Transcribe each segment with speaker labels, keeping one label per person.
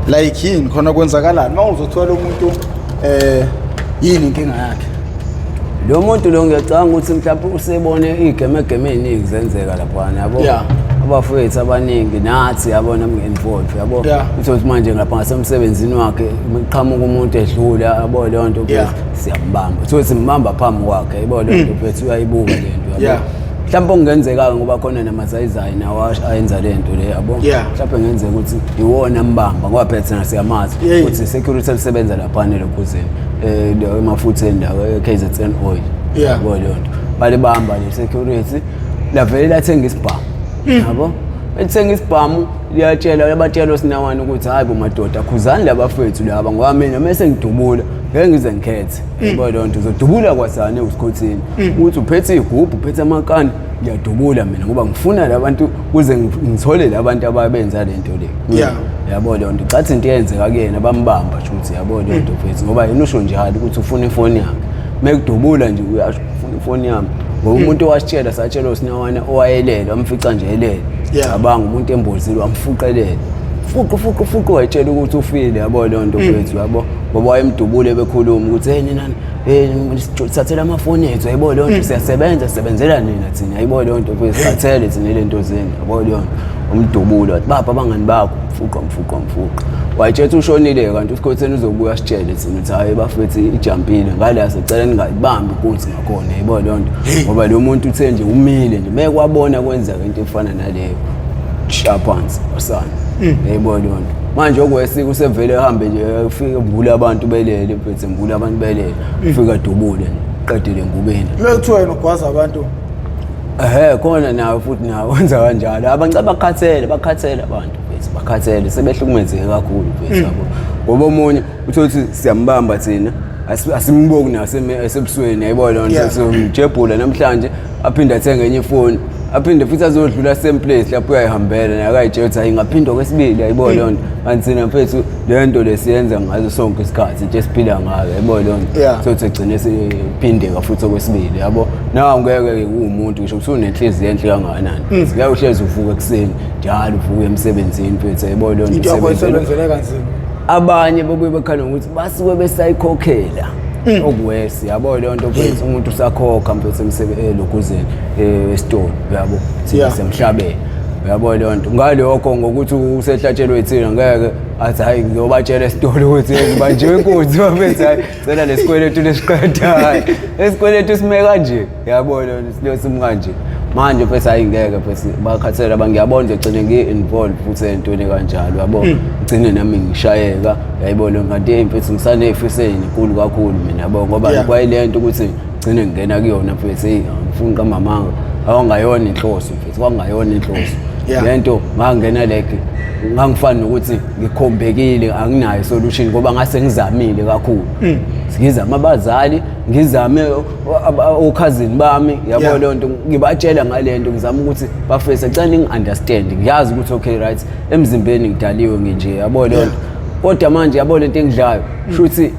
Speaker 1: Like yini khona, kwenzakalani uma uzothola umuntu, yini inkinga yakhe?
Speaker 2: Lo muntu lo ngiyacabanga ukuthi mhlawumbe usebone iy'gemegeme ey'ningi zenzeka laphana, yabo. Abafowethu abaningi nathi, yabo, nami ngi-involve, yabo. Uthole ukuthi manje ngapha ngasemsebenzini wakhe qhamuka umuntu edlula, yabo, leyo nto. Siyambamba, uthole simbamba phambi kwakhe, yabo, leyo nto mfethu, uyayibuka le nto, yabo. Mhlawumbe okungenzeka-ke ngoba khona namazayizayi nawo ayenza le nto le, yabo. Mhlawumbe ngenzeka ukuthi iwona mbamba ngoba phela thina siyamazi ukuthi security elisebenza laphana elokhuzeni, emafutheni la e-KZN Oil. Yabo leyo nto, balibamba le security, lavele lathenga isibhamu, yabo. Elithenga isibhamu, liyatshela, yabatshela osinawane ukuthi hayi bo madoda, khuzani labafethu laba, ngoba mina mese ngidubula ngeke ngize ngikhethe, yabo leyo nto. Uzodubula kwasane usikhothini ukuthi uphethe igubhu, uphethe amakani, ngiyadubula mina ngoba ngifuna labantu kuze ngithole labantu ababenza le nto le. Yabo leyo nto, cathi into eyenzeka kuyena, bambamba shuthi, yabo leyo nto mfethu, ngoba yena usho njalo ukuthi ufuna ifoni yakhe. Mekudubula nje uyasho ufuna ifoni yami, ngoba umuntu owasitshela, satshela usinawana owayelele, wamfica nje elele. Cabanga umuntu embozile, wamfuqelela, fuqu fuqu fuqu, wayitshela ukuthi ufile, yabo leyo nto mfethu, yabo, ngoba wayemdubule bekhuluma ukuthi hey nina, hey, sithathela amafoni ethu, yabo leyo nto, siyasebenza, sisebenzela nina thina, yabo leyo nto mfethu, sithathele thina le nto zenu, yabo leyo nto. Umdubule wathi bapha abangani bakho, mfuqa mfuqa mfuqa, wayitshela ukuthi ushonile, kanti usikhotheni uzobuya asitshele thina ukuthi hayi bafethu, ijampile ngale, sicela ningayibambi inkunzi ngakhona, yabo leyo nto, ngoba lo muntu uthe nje umile nje mekwabona kwenzeka into efana naleyo, sha phansi wasana, yebo leyo nto. Manje okwesiko usevele ehambe nje, ufike embule abantu belele mfethu, embule abantu belele, ufike adubule nje, qedele ngubeni.
Speaker 1: Kuthiwa yena ugwaza abantu.
Speaker 2: Ehhe, khona nawe futhi nawe wenza kanjalo. Abantu bakhathele, bakhathele abantu mfethu, bakhathele, sebehlukumezeke kakhulu mfethu, yabo, ngoba omunye uthole ukuthi siyambamba thina, asimbuki nasebusweni, yayibona loo nto. Simjebhula namhlanje, aphinde athenge enye ifoni, aphinde futhi azodlula same place lapho uyayihambela naye, akayitshela ukuthi hayi ngaphindwa kwesibili, yayibona leyo nto. Kanti thina mfethu le nto lesiyenza ngazo sonke isikhathi, into esiphila ngayo, yayibona leyo nto. Sothi egcine siphindeka futhi okwesibili, yabo. Nawe ngeke uwumuntu ngisho kuthiwa unenhliziyo enhle kangakanani, ngeke uhlezi uvuka ekuseni njalo uvuke emsebenzini mfethu, yayibona leyo nto.
Speaker 1: Into yakho isebenzele kanzima.
Speaker 2: Abanye bebuye bekhala ngokuthi basuke besayikhokhela, okuwesi, yabo leyo nto mfethu, umuntu usakhokha mfethu elokuzeni, esitolo, yabo, thina semhlabeni, uyabo leyo nto. Ngalokho ngokuthi usehlatshelwe thina, ngeke athi hayi ngiyobatshela esitolo ukuthi ngibanjiwe inkunzi bafethu, hayi cela lesikweletu lesiqeda, hayi esikweletu sime kanje, yabo leyo nto, silo simi kanje manje mfethu, hayi ngeke mfethu, bakhathela ba ngiyabona nje gcine ngi-involve futhi entweni kanjalo, yabo, ngigcine nami ngishayeka, yayibona. Kanti hey mfethu, ngisaney'fiso ey'nkulu kakhulu mina, yabo, ngoba kwayile nto ukuthi gcine ngingena kuyona mfethu, hey angifuni kamamanga, awangayona inhloso mfethu, kwakungayona inhloso. Le nto ngangena like ngangifana nokuthi ngikhombekile, anginayo solution ngoba ngase ngizamile kakhulu, ngizama abazali, ngizame okhazini bami, yabo, leyo nto, ngibatshela ngale nto, ngizama ukuthi bafese cela ningi-understand, ngiyazi ukuthi okay right, emzimbeni ngidaliwe nginje, yabo leyo nto, kodwa manje yabo lento engidlayo shuthi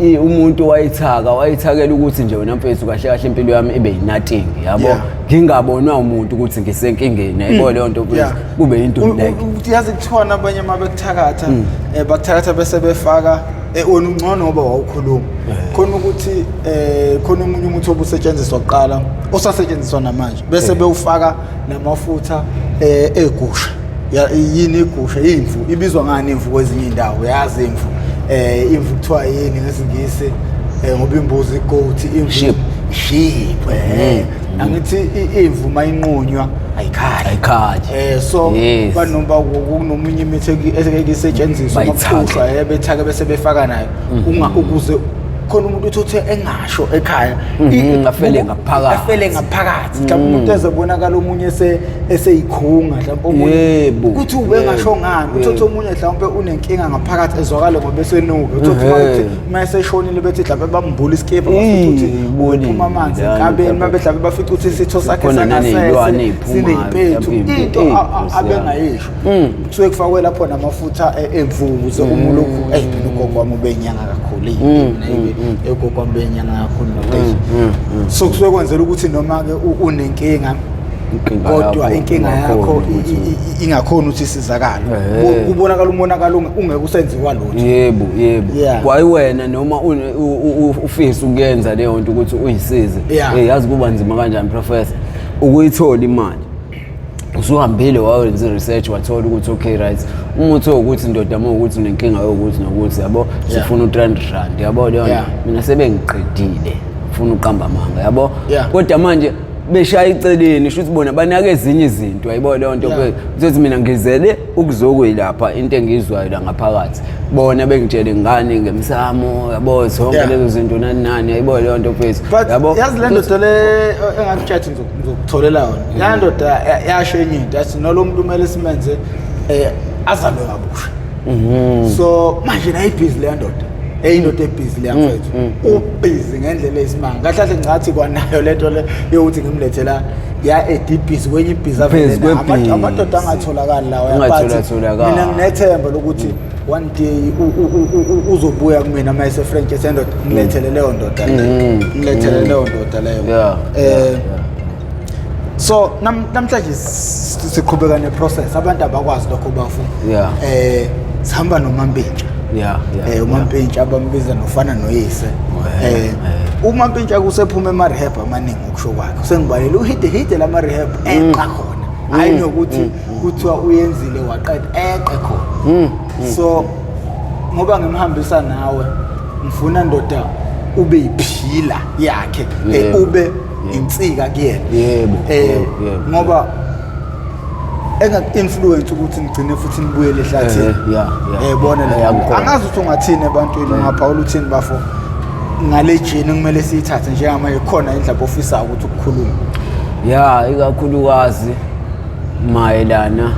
Speaker 2: umuntu wayithaka, wayithakela ukuthi nje wena mfethu kahle kahle impilo yami ibe yi-nothing, yabo, ngingabonwa umuntu ukuthi ngisenkingeni, yabo leyo nto mfethu, kube into like
Speaker 1: Yazi kuthiwa abanye uma bekuthakatha, bakuthakatha bese befaka, wena ungcono ngoba wawukhuluma khona ukuthi khona omunye umuthi obusetshenziswa kuqala osasetshenziswa namanje, bese bewufaka namafutha egusha. Yini igusha? Imvu ibizwa ngani imvu kwezinye indawo? Uyazi imvu, imvu kuthiwa yini ngesiNgisi? Ngoba imbuzi i-goat, imvu?
Speaker 2: Sheep.
Speaker 1: Sheep. Angithi imvu mayinqunywa ayikhali?
Speaker 2: Ayikhali.
Speaker 1: So banoba kunomunye imithi ekisetshenziswa
Speaker 2: Bayithake.
Speaker 1: makuxushwa, bethake bese befaka nayo unga ukuze khona umuntu uthi uthe engasho ekhaya
Speaker 2: Afele ngaphakathi.
Speaker 1: Afele ngaphakathi, mhlawumbe umuntu ezobonakala omunye eseyikhunga mhlawumbe omunye kuthi ubengasho ngani, uthothe omunye mhlawumbe unenkinga ngaphakathi, ezwakale ngoba esenuka, uthothe ukuthi uma eseshonile bethi mhlawumbe bambula isikebhe, bafica ukuthi
Speaker 2: Ibonile.
Speaker 1: uphuma amanzi
Speaker 2: Njalo,
Speaker 1: enkabeni,
Speaker 2: mhlawumbe.
Speaker 1: mabe mhlawumbe bafica ukuthi isitho sakhe
Speaker 2: Khona naney'lwane
Speaker 1: sangasese
Speaker 2: ey'phumayo,
Speaker 1: siney'mpethu,
Speaker 2: mhlawumbe
Speaker 1: into
Speaker 2: Nkosi yami.
Speaker 1: abengayisho, kusuke kufakwe lapho namafutha emvu ukuze umulokhu. Eyi phela ugogo wami ubenyanga kakhulu, eyi mina ugogo wami ubenyanga kakhulu noteshi, so kusuke kwenzela ukuthi noma-ke unenkinga.
Speaker 2: Inkinga
Speaker 1: Kodwa
Speaker 2: yakho
Speaker 1: inkinga yakho
Speaker 2: ingakhoni ukuthi-
Speaker 1: ingakhona ukuthi isizakale.
Speaker 2: Ehhe.
Speaker 1: Kubonakala umonakalo ungeke usenziwa lutho.
Speaker 2: Yebo, yebo.
Speaker 1: Yeah.
Speaker 2: Kwayiwena noma ufisa ukuyenza leyo nto ukuthi uyisize.
Speaker 1: Yeah.
Speaker 2: Eh yazi kuba nzima kanjani professor ukuyithola imali. Usuhambile wayenza i-research wathola ukuthi okay right umuthi owukuthi ndoda uma ukuthi unenkinga yokuthi nokuthi yabo
Speaker 1: Yeah.
Speaker 2: sifuna u-300 rand yabo leyo nto.
Speaker 1: Yeah.
Speaker 2: Mina sebengiqedile ufuna uqamba amanga yabo.
Speaker 1: Yeah.
Speaker 2: Kodwa manje beshaya iceleni shuthi bona banaka ezinye izinto ayibo leyo nto.
Speaker 1: Yeah.
Speaker 2: Uthi mina ngizele ukuzokwelapha into engiyizwayo la ngaphakathi, bona bengitshele ngani ngemsamo yabo zonke
Speaker 1: Yeah.
Speaker 2: lezo zinto nani nani ayibo leyo nto mfethu
Speaker 1: But
Speaker 2: yabo.
Speaker 1: yazi le ndoda le engakutshela ngizokutholela yona, ya ndoda yasho enye into yathi nalo muntu kumele simenze azalwe kabusha. So manje nayo ibhizi leya ndoda, eyindoda ebhizi leya mfethu, ubhizi ngendlela eyisimanga. Kahle kahle ngingathi kwanayo lento le yokuthi ngimlethela ya edibhizi kwenye ibhizi avele
Speaker 2: Phezu
Speaker 1: nayo.
Speaker 2: kwebhizi.
Speaker 1: Amadoda angatholakali lawa, but
Speaker 2: Angatholatholakali.
Speaker 1: mina nginethemba lokuthi one day uzobuya kumina uma ese-French ethi ndoda ngilethele leyo ndoda leyo, ngilethele leyo ndoda leyo.
Speaker 2: Yeah, yeah.
Speaker 1: So namhlanje siqhubeka ne-process, abantu abakwazi lokho bafu.
Speaker 2: Yeah.
Speaker 1: Sihamba noMampintsha.
Speaker 2: Yeah.
Speaker 1: UMampintsha abambiza nofana noyise. UMampintsha kusephuma ema-rehab amaningi ngokusho kwakhe, usengibalele uhide hide lama rehab eqa khona, hayi nokuthi kuthiwa uyenzile waqeda, eqe khona. So ngoba ngimhambisa nawe, ngifuna ndoda ube yiphila yakhe, ube insika kuyena.
Speaker 2: Yebo, yebo, yebo.
Speaker 1: Ngoba engaku-influence ukuthi nigcine futhi nibuyele ehlathini.
Speaker 2: Yeah.
Speaker 1: Bona le
Speaker 2: Ngiyakukholwa.
Speaker 1: Angazi ukuthi ungathini ebantwini, ungaphawula uthini bafo ngale jeni kumele siyithathe njengamanje, khona indlela ofisayo ukuthi ukukhuluma.
Speaker 2: Ya, ikakhulukazi mayelana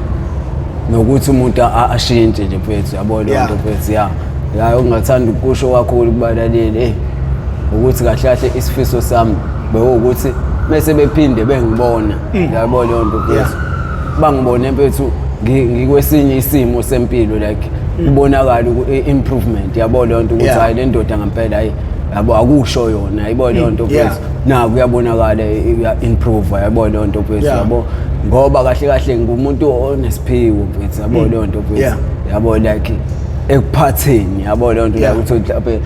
Speaker 2: nokuthi umuntu ashintshe nje mfethu yabo leyo
Speaker 1: Yeah.
Speaker 2: nto mfethu. Ya, ungathanda ukusho kakhulu kubalaleli ukuthi kahle kahle isifiso sami bewukuthi mese bephinde bengibona yabo leyo nto mfethu.
Speaker 1: Yeah.
Speaker 2: Bangibone mfethu ngikwesinye isimo sempilo, like kubonakala improvement yabo leyo nto ukuthi
Speaker 1: Yeah.
Speaker 2: hayi le ndoda ngempela hayi yabo akusho yona yabo leyo nto
Speaker 1: Yeah.
Speaker 2: mfethu, naku kuyabonakala iya-improve yabo leyo nto mfethu.
Speaker 1: Yeah.
Speaker 2: Yabo ngoba kahle kahle ngumuntu onesiphiwo mfethu yabo leyo nto mfethu.
Speaker 1: Yeah.
Speaker 2: Yabo like ekuphatheni yabo leyo nto,
Speaker 1: Yeah.
Speaker 2: like ukuthi mhlawumbe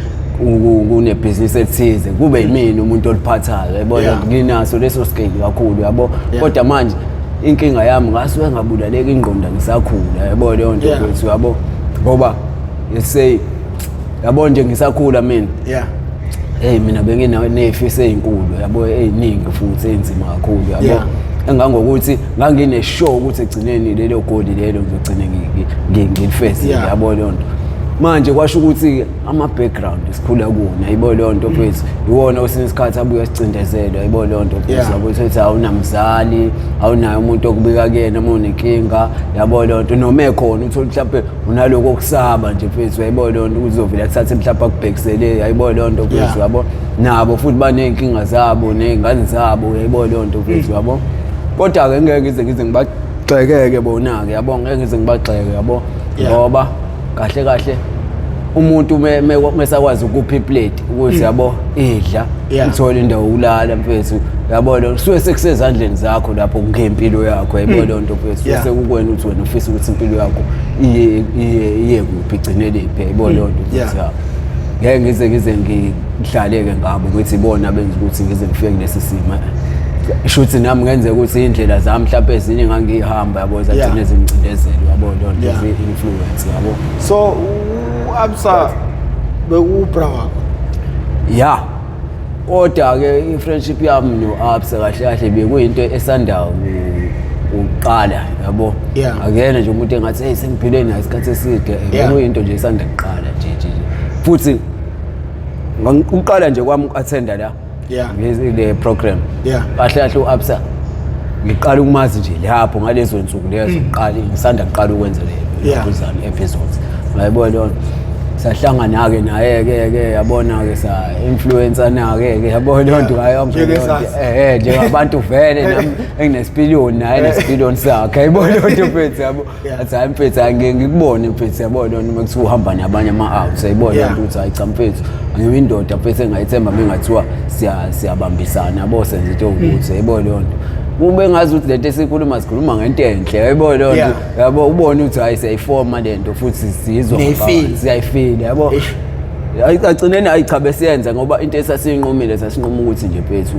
Speaker 2: kunebhizinisi elithize kube yimina umuntu oliphathayo yabo
Speaker 1: Yeah.
Speaker 2: nginaso leso skill kakhulu yabo.
Speaker 1: Yeah.
Speaker 2: Kodwa manje inkinga yami ngasuke ngabulaleka ingqondo ngisakhula yabo leyo nto
Speaker 1: Yeah.
Speaker 2: mfethu yabo, ngoba let's say yabo nje ngisakhula mina.
Speaker 1: Yeah.
Speaker 2: Hey mina benginefiso ezinkulu yabo eziningi futhi enzima kakhulu yabo.
Speaker 1: Yeah.
Speaker 2: Engangokuthi ngangine-sure ukuthi egcineni lelo goli lelo ngizogcine ngilifezile
Speaker 1: Yeah.
Speaker 2: yabo leyo nto. Manje kwasho ukuthi ama-background esikhula kuwona yibo leyo nto mfethu, iwona kwesinye isikhathi abuye sicindezele yibo leyo nto mfethu.
Speaker 1: Yeah.
Speaker 2: Yabo uthi awunamzali, awunayo umuntu okubika kuyena uma unenkinga yabo leyo nto, noma ekhona uthole mhlawumbe unaloko okusaba nje mfethu yayibona leyo nto ukuthi uzovele akuthathe mhlawumbe akubhekisele yayibona leyo nto mfethu.
Speaker 1: Yeah.
Speaker 2: Yabo nabo futhi baney'nkinga zabo ney'ngane zabo yayibona leyo nto mfethu yabo. Kodwa-ke ngeke ngize ngibagxeke-ke bona-ke yabo, ngeke ngize ngibagxeke yabo.
Speaker 1: Yeah.
Speaker 2: Ngoba kahle kahle umuntu mesakwazi ukupha iplate ukuthi yabo idla
Speaker 1: Yeah.
Speaker 2: uthole indawo yokulala mfethu yabo, lo suke sekusezandleni zakho lapho ngempilo yakho yabo leyo nto mfethu.
Speaker 1: Yeah.
Speaker 2: Sekukwena ukuthi wena ufisa ukuthi impilo yakho iye kuphi, igcinele phi yabo leyo nto mfethu.
Speaker 1: Yeah.
Speaker 2: Ya. Ngeke ngize ngihlaleke ngabo ukuthi ibona benza ukuthi ngize ngifike kulesi simo, shuthi nami ngenzeka ukuthi iy'ndlela zami mhlawumpe ezinye ngangiyihamba yabo zagcine
Speaker 1: Yeah.
Speaker 2: zingicindezela yabo leyo nto,
Speaker 1: Yeah.
Speaker 2: zi-influence yabo.
Speaker 1: So u-Absa bekubra wakho?
Speaker 2: Ya, kodwa-ke i-friendship yami no-Absa kahle kahle bekuyinto esanda ukuqala yabo.
Speaker 1: Yeah.
Speaker 2: Akuyena nje umuntu engathi hey sengiphile naye isikhathi eside,
Speaker 1: Yeah.
Speaker 2: bekuyinto nje esanda kuqala nje nje nje. Futhi ukuqala nje kwami uku-attenda la
Speaker 1: Yeah.
Speaker 2: le program,
Speaker 1: Yeah.
Speaker 2: kahle kahle u-Absa ngiqala ukumazi nje lapho ngalezo nsuku lezo ngiqala ngisanda kuqala ukwenza le
Speaker 1: Yeah.
Speaker 2: lokhuzana episodes ngayibona leyo nto. Sahlangana-ke naye-ke ke yabona-ke sa-influencer-na-ke ke yabona leyo nto ngayo yonke leyo nto.
Speaker 1: Njengesasa.
Speaker 2: Njengabantu vele nami enginesipiliyoni naye enesipiliyoni sakhe yayibona leyo nto mfethu yabo.
Speaker 1: Yeah.
Speaker 2: Athi hhayi mfethu hhayi ngike ngikubone mfethu yabo leyo nto uma kuthiwa uhamba nabanye ama-out yayibona leyo
Speaker 1: Yeah.
Speaker 2: nto ukuthi hhayi cha mfethu ngiyindoda mfethu engayithemba uma ngathiwa siyabambisana yabo senza into yokuthi yayibona leyo nto. Kube ngazi ukuthi lento esikhuluma sikhuluma ngento enhle, yayibona leyo nto, yabo, ubone ukuthi hayi, siyayifoma lento futhi sizwa, siyayifila, yabo. Agcineni hayi cha, besiyenza ngoba into esasiyinqumile, sasinquma ukuthi nje mfethu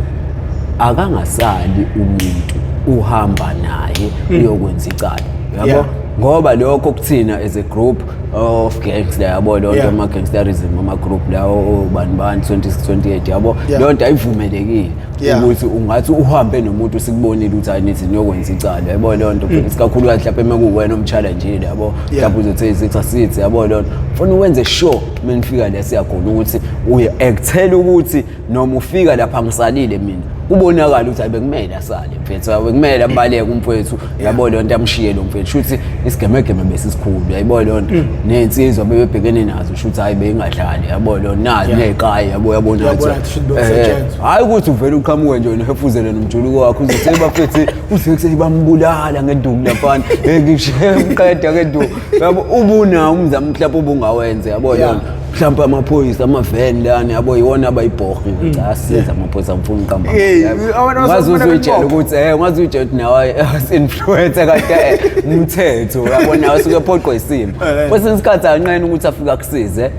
Speaker 2: akangasali umuntu uhamba naye uyokwenza icala, yabo, ngoba lokho kuthina as a group of gangs la, yabo, leyo nto, ama-gangsterism, ama-group lawo, bani bani 26 28, yabo, leyo nto ayivumelekile ukuthi ungathi uhambe nomuntu sikubonile ukuthi hayi, nithi niyokwenza icala, yabo, leyo nto, isikakhulukazi mhlawumbe uma kuwena omchallenge-ile, yabo, mhlawumbe uzothi sithi asithi, yabo, leyo nto funa uwenze sure uma nifika la siyakhona ukuthi uye ekuthela ukuthi noma ufika lapha ngisalile mina, kubonakala ukuthi hayi, bekumele asale mfethu, bekumele abaleke umfethu, yabo, leyo nto amshiye lo mfethu, shuthi isigemegeme besisikhulu, yayibona leyo nto, ney'nsizwa bebebhekene nazo, shuthi hayi, beyingadlali, yabo, leyo nazi ney'qayi, yabo, yabona
Speaker 1: ukuthi
Speaker 2: hhayi ukuthi uvele uqhamuke nje wena uhefuzele nomjuluko wakho, uzothi bafethu uze bambulala ngeduku laphana, ngishiye mqeda ngeduku, yabo, ubunawo umzamo mhlawumbe ubungawenza, yabo, leyo nto, mhlawumbe amaphoyisa amaveni lana, yabo, iwona abayibhohi. Cha, asiza amaphoyisa, ngifuna uqamba, ungaze uzuyitshela ukuthi ungaze uyitshela ukuthi nawe influencer kanti umthetho, yabo, nawe suke phoqwe isimo. Kwesinye isikhathi anqena ukuthi afike akusize,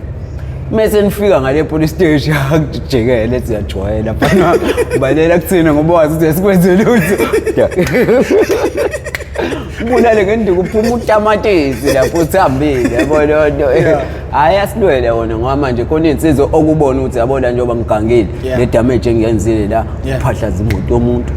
Speaker 2: mese nifika ngale police station akujikele, siyajwayela phana, balela kuthina ngoba wazi ukuthi asikwenze lutho. Ubulale ngenduku, uphuma utamatisi lapho uthambile, yabo, leyo nto. Hhayi, asilwele wona ngoba manje khona iy'nsizwa okubona ukuthi, yabo, la njengoba ngigangile, le damage engiyenzile la, phahlaza imoto yomuntu,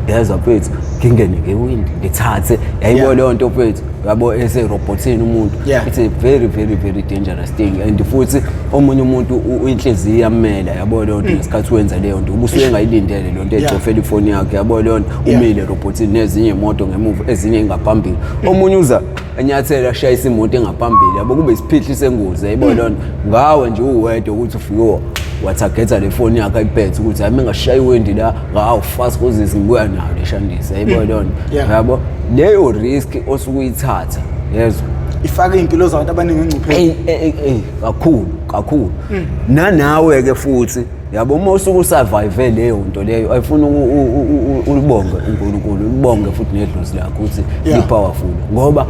Speaker 2: yezwa mfethu, ngingene ngewindi ngithathe, yayibo leyo nto mfethu, yabo, eserobhothini umuntu. It's a very very very dangerous thing, and futhi omunye umuntu inhliziyo iyamela, yabo, leyo nto, ngesikhathi wenza leyo nto ubusuke engayilindele leyo nto, ecofela ifoni yakhe, yabo, leyo nto, umile erobhothini nezinye imoto ngemuva, ezinye ingaphambili, omunye uza enyathela ashayisa imoto engaphambili, yabo, kube isiphihli sengozi, yayibo leyo nto, ngawe nje uwedwa ukuthi ufike wathagetha le foni yakhe ayiphethe, ukuthi hayi, mengashaya iwindi la ngawu fast kuzisi ngibuya nayo le shandisi, yayibo leyo nto, yabo, leyo risk osuke uyithatha, yezwa.
Speaker 1: Ifaka iy'mpilo zabantu abaningi engcupheni.
Speaker 2: Ey ey, kakhulu kakhulu. Nanawe ke futhi, yabo, uma usuke usurvive leyo nto leyo, ayifuna ulibonge uNkulunkulu, ulibonge futhi nedlozi lakho ukuthi li-powerful, ngoba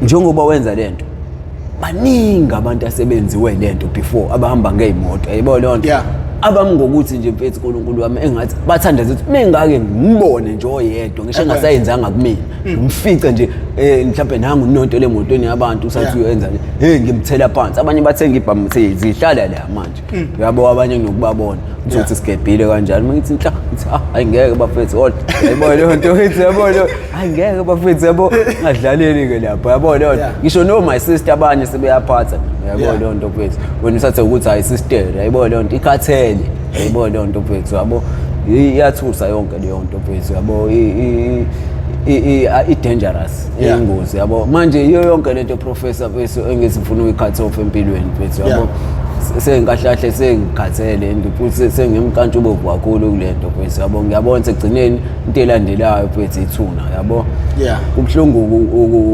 Speaker 2: njengoba wenza lento, baningi abantu asebenziwe lento before abahamba ngey'moto, yayibona leyo nto, abami ngokuthi nje mfethu, uNkulunkulu wami, engathi bathandaza ukuthi mengake ngimbone nje oyedwa, ngisho engasayenzanga kumina, ngimfice nje mhlawumbe nangu unonto lemotweni yabantu usathi uyenza nje, hey, ngimthela phansi. Abanye bathenga ibhamu, zihlala la manje, uyabo, abanye nginokubabona uthi sigebhile kanjani, uma ngithi nhla, ngithi ah, hayi ngeke bafethu, kodwa yayibona leyo nto, ngithi yabo leyo, hayi ngeke bafethu, yabo, ngadlaleli ke lapho, yabo, leyo nto. Ngisho no my sister abanye sebeyaphatha, yabo, leyo nto mfethu, wena usathe ukuthi hayi sister, yayibona leyo nto, ikhathele, yayibona leyo nto mfethu, yabo, iyathusa yonke leyo nto mfethu, yabo, i-dangerous, iyingozi, yabo. Manje iyo yonke lento, professor mfethu, engithi ngifuna uyi-cut off empilweni mfethu, yabo, sengikahle sengikhathele and futhi sengimkantshubovu kakhulu kule nto mfethu, yabo. Ngiyabona sekugcineni into elandelayo mfethu ithuna, yabo. Kubuhlungu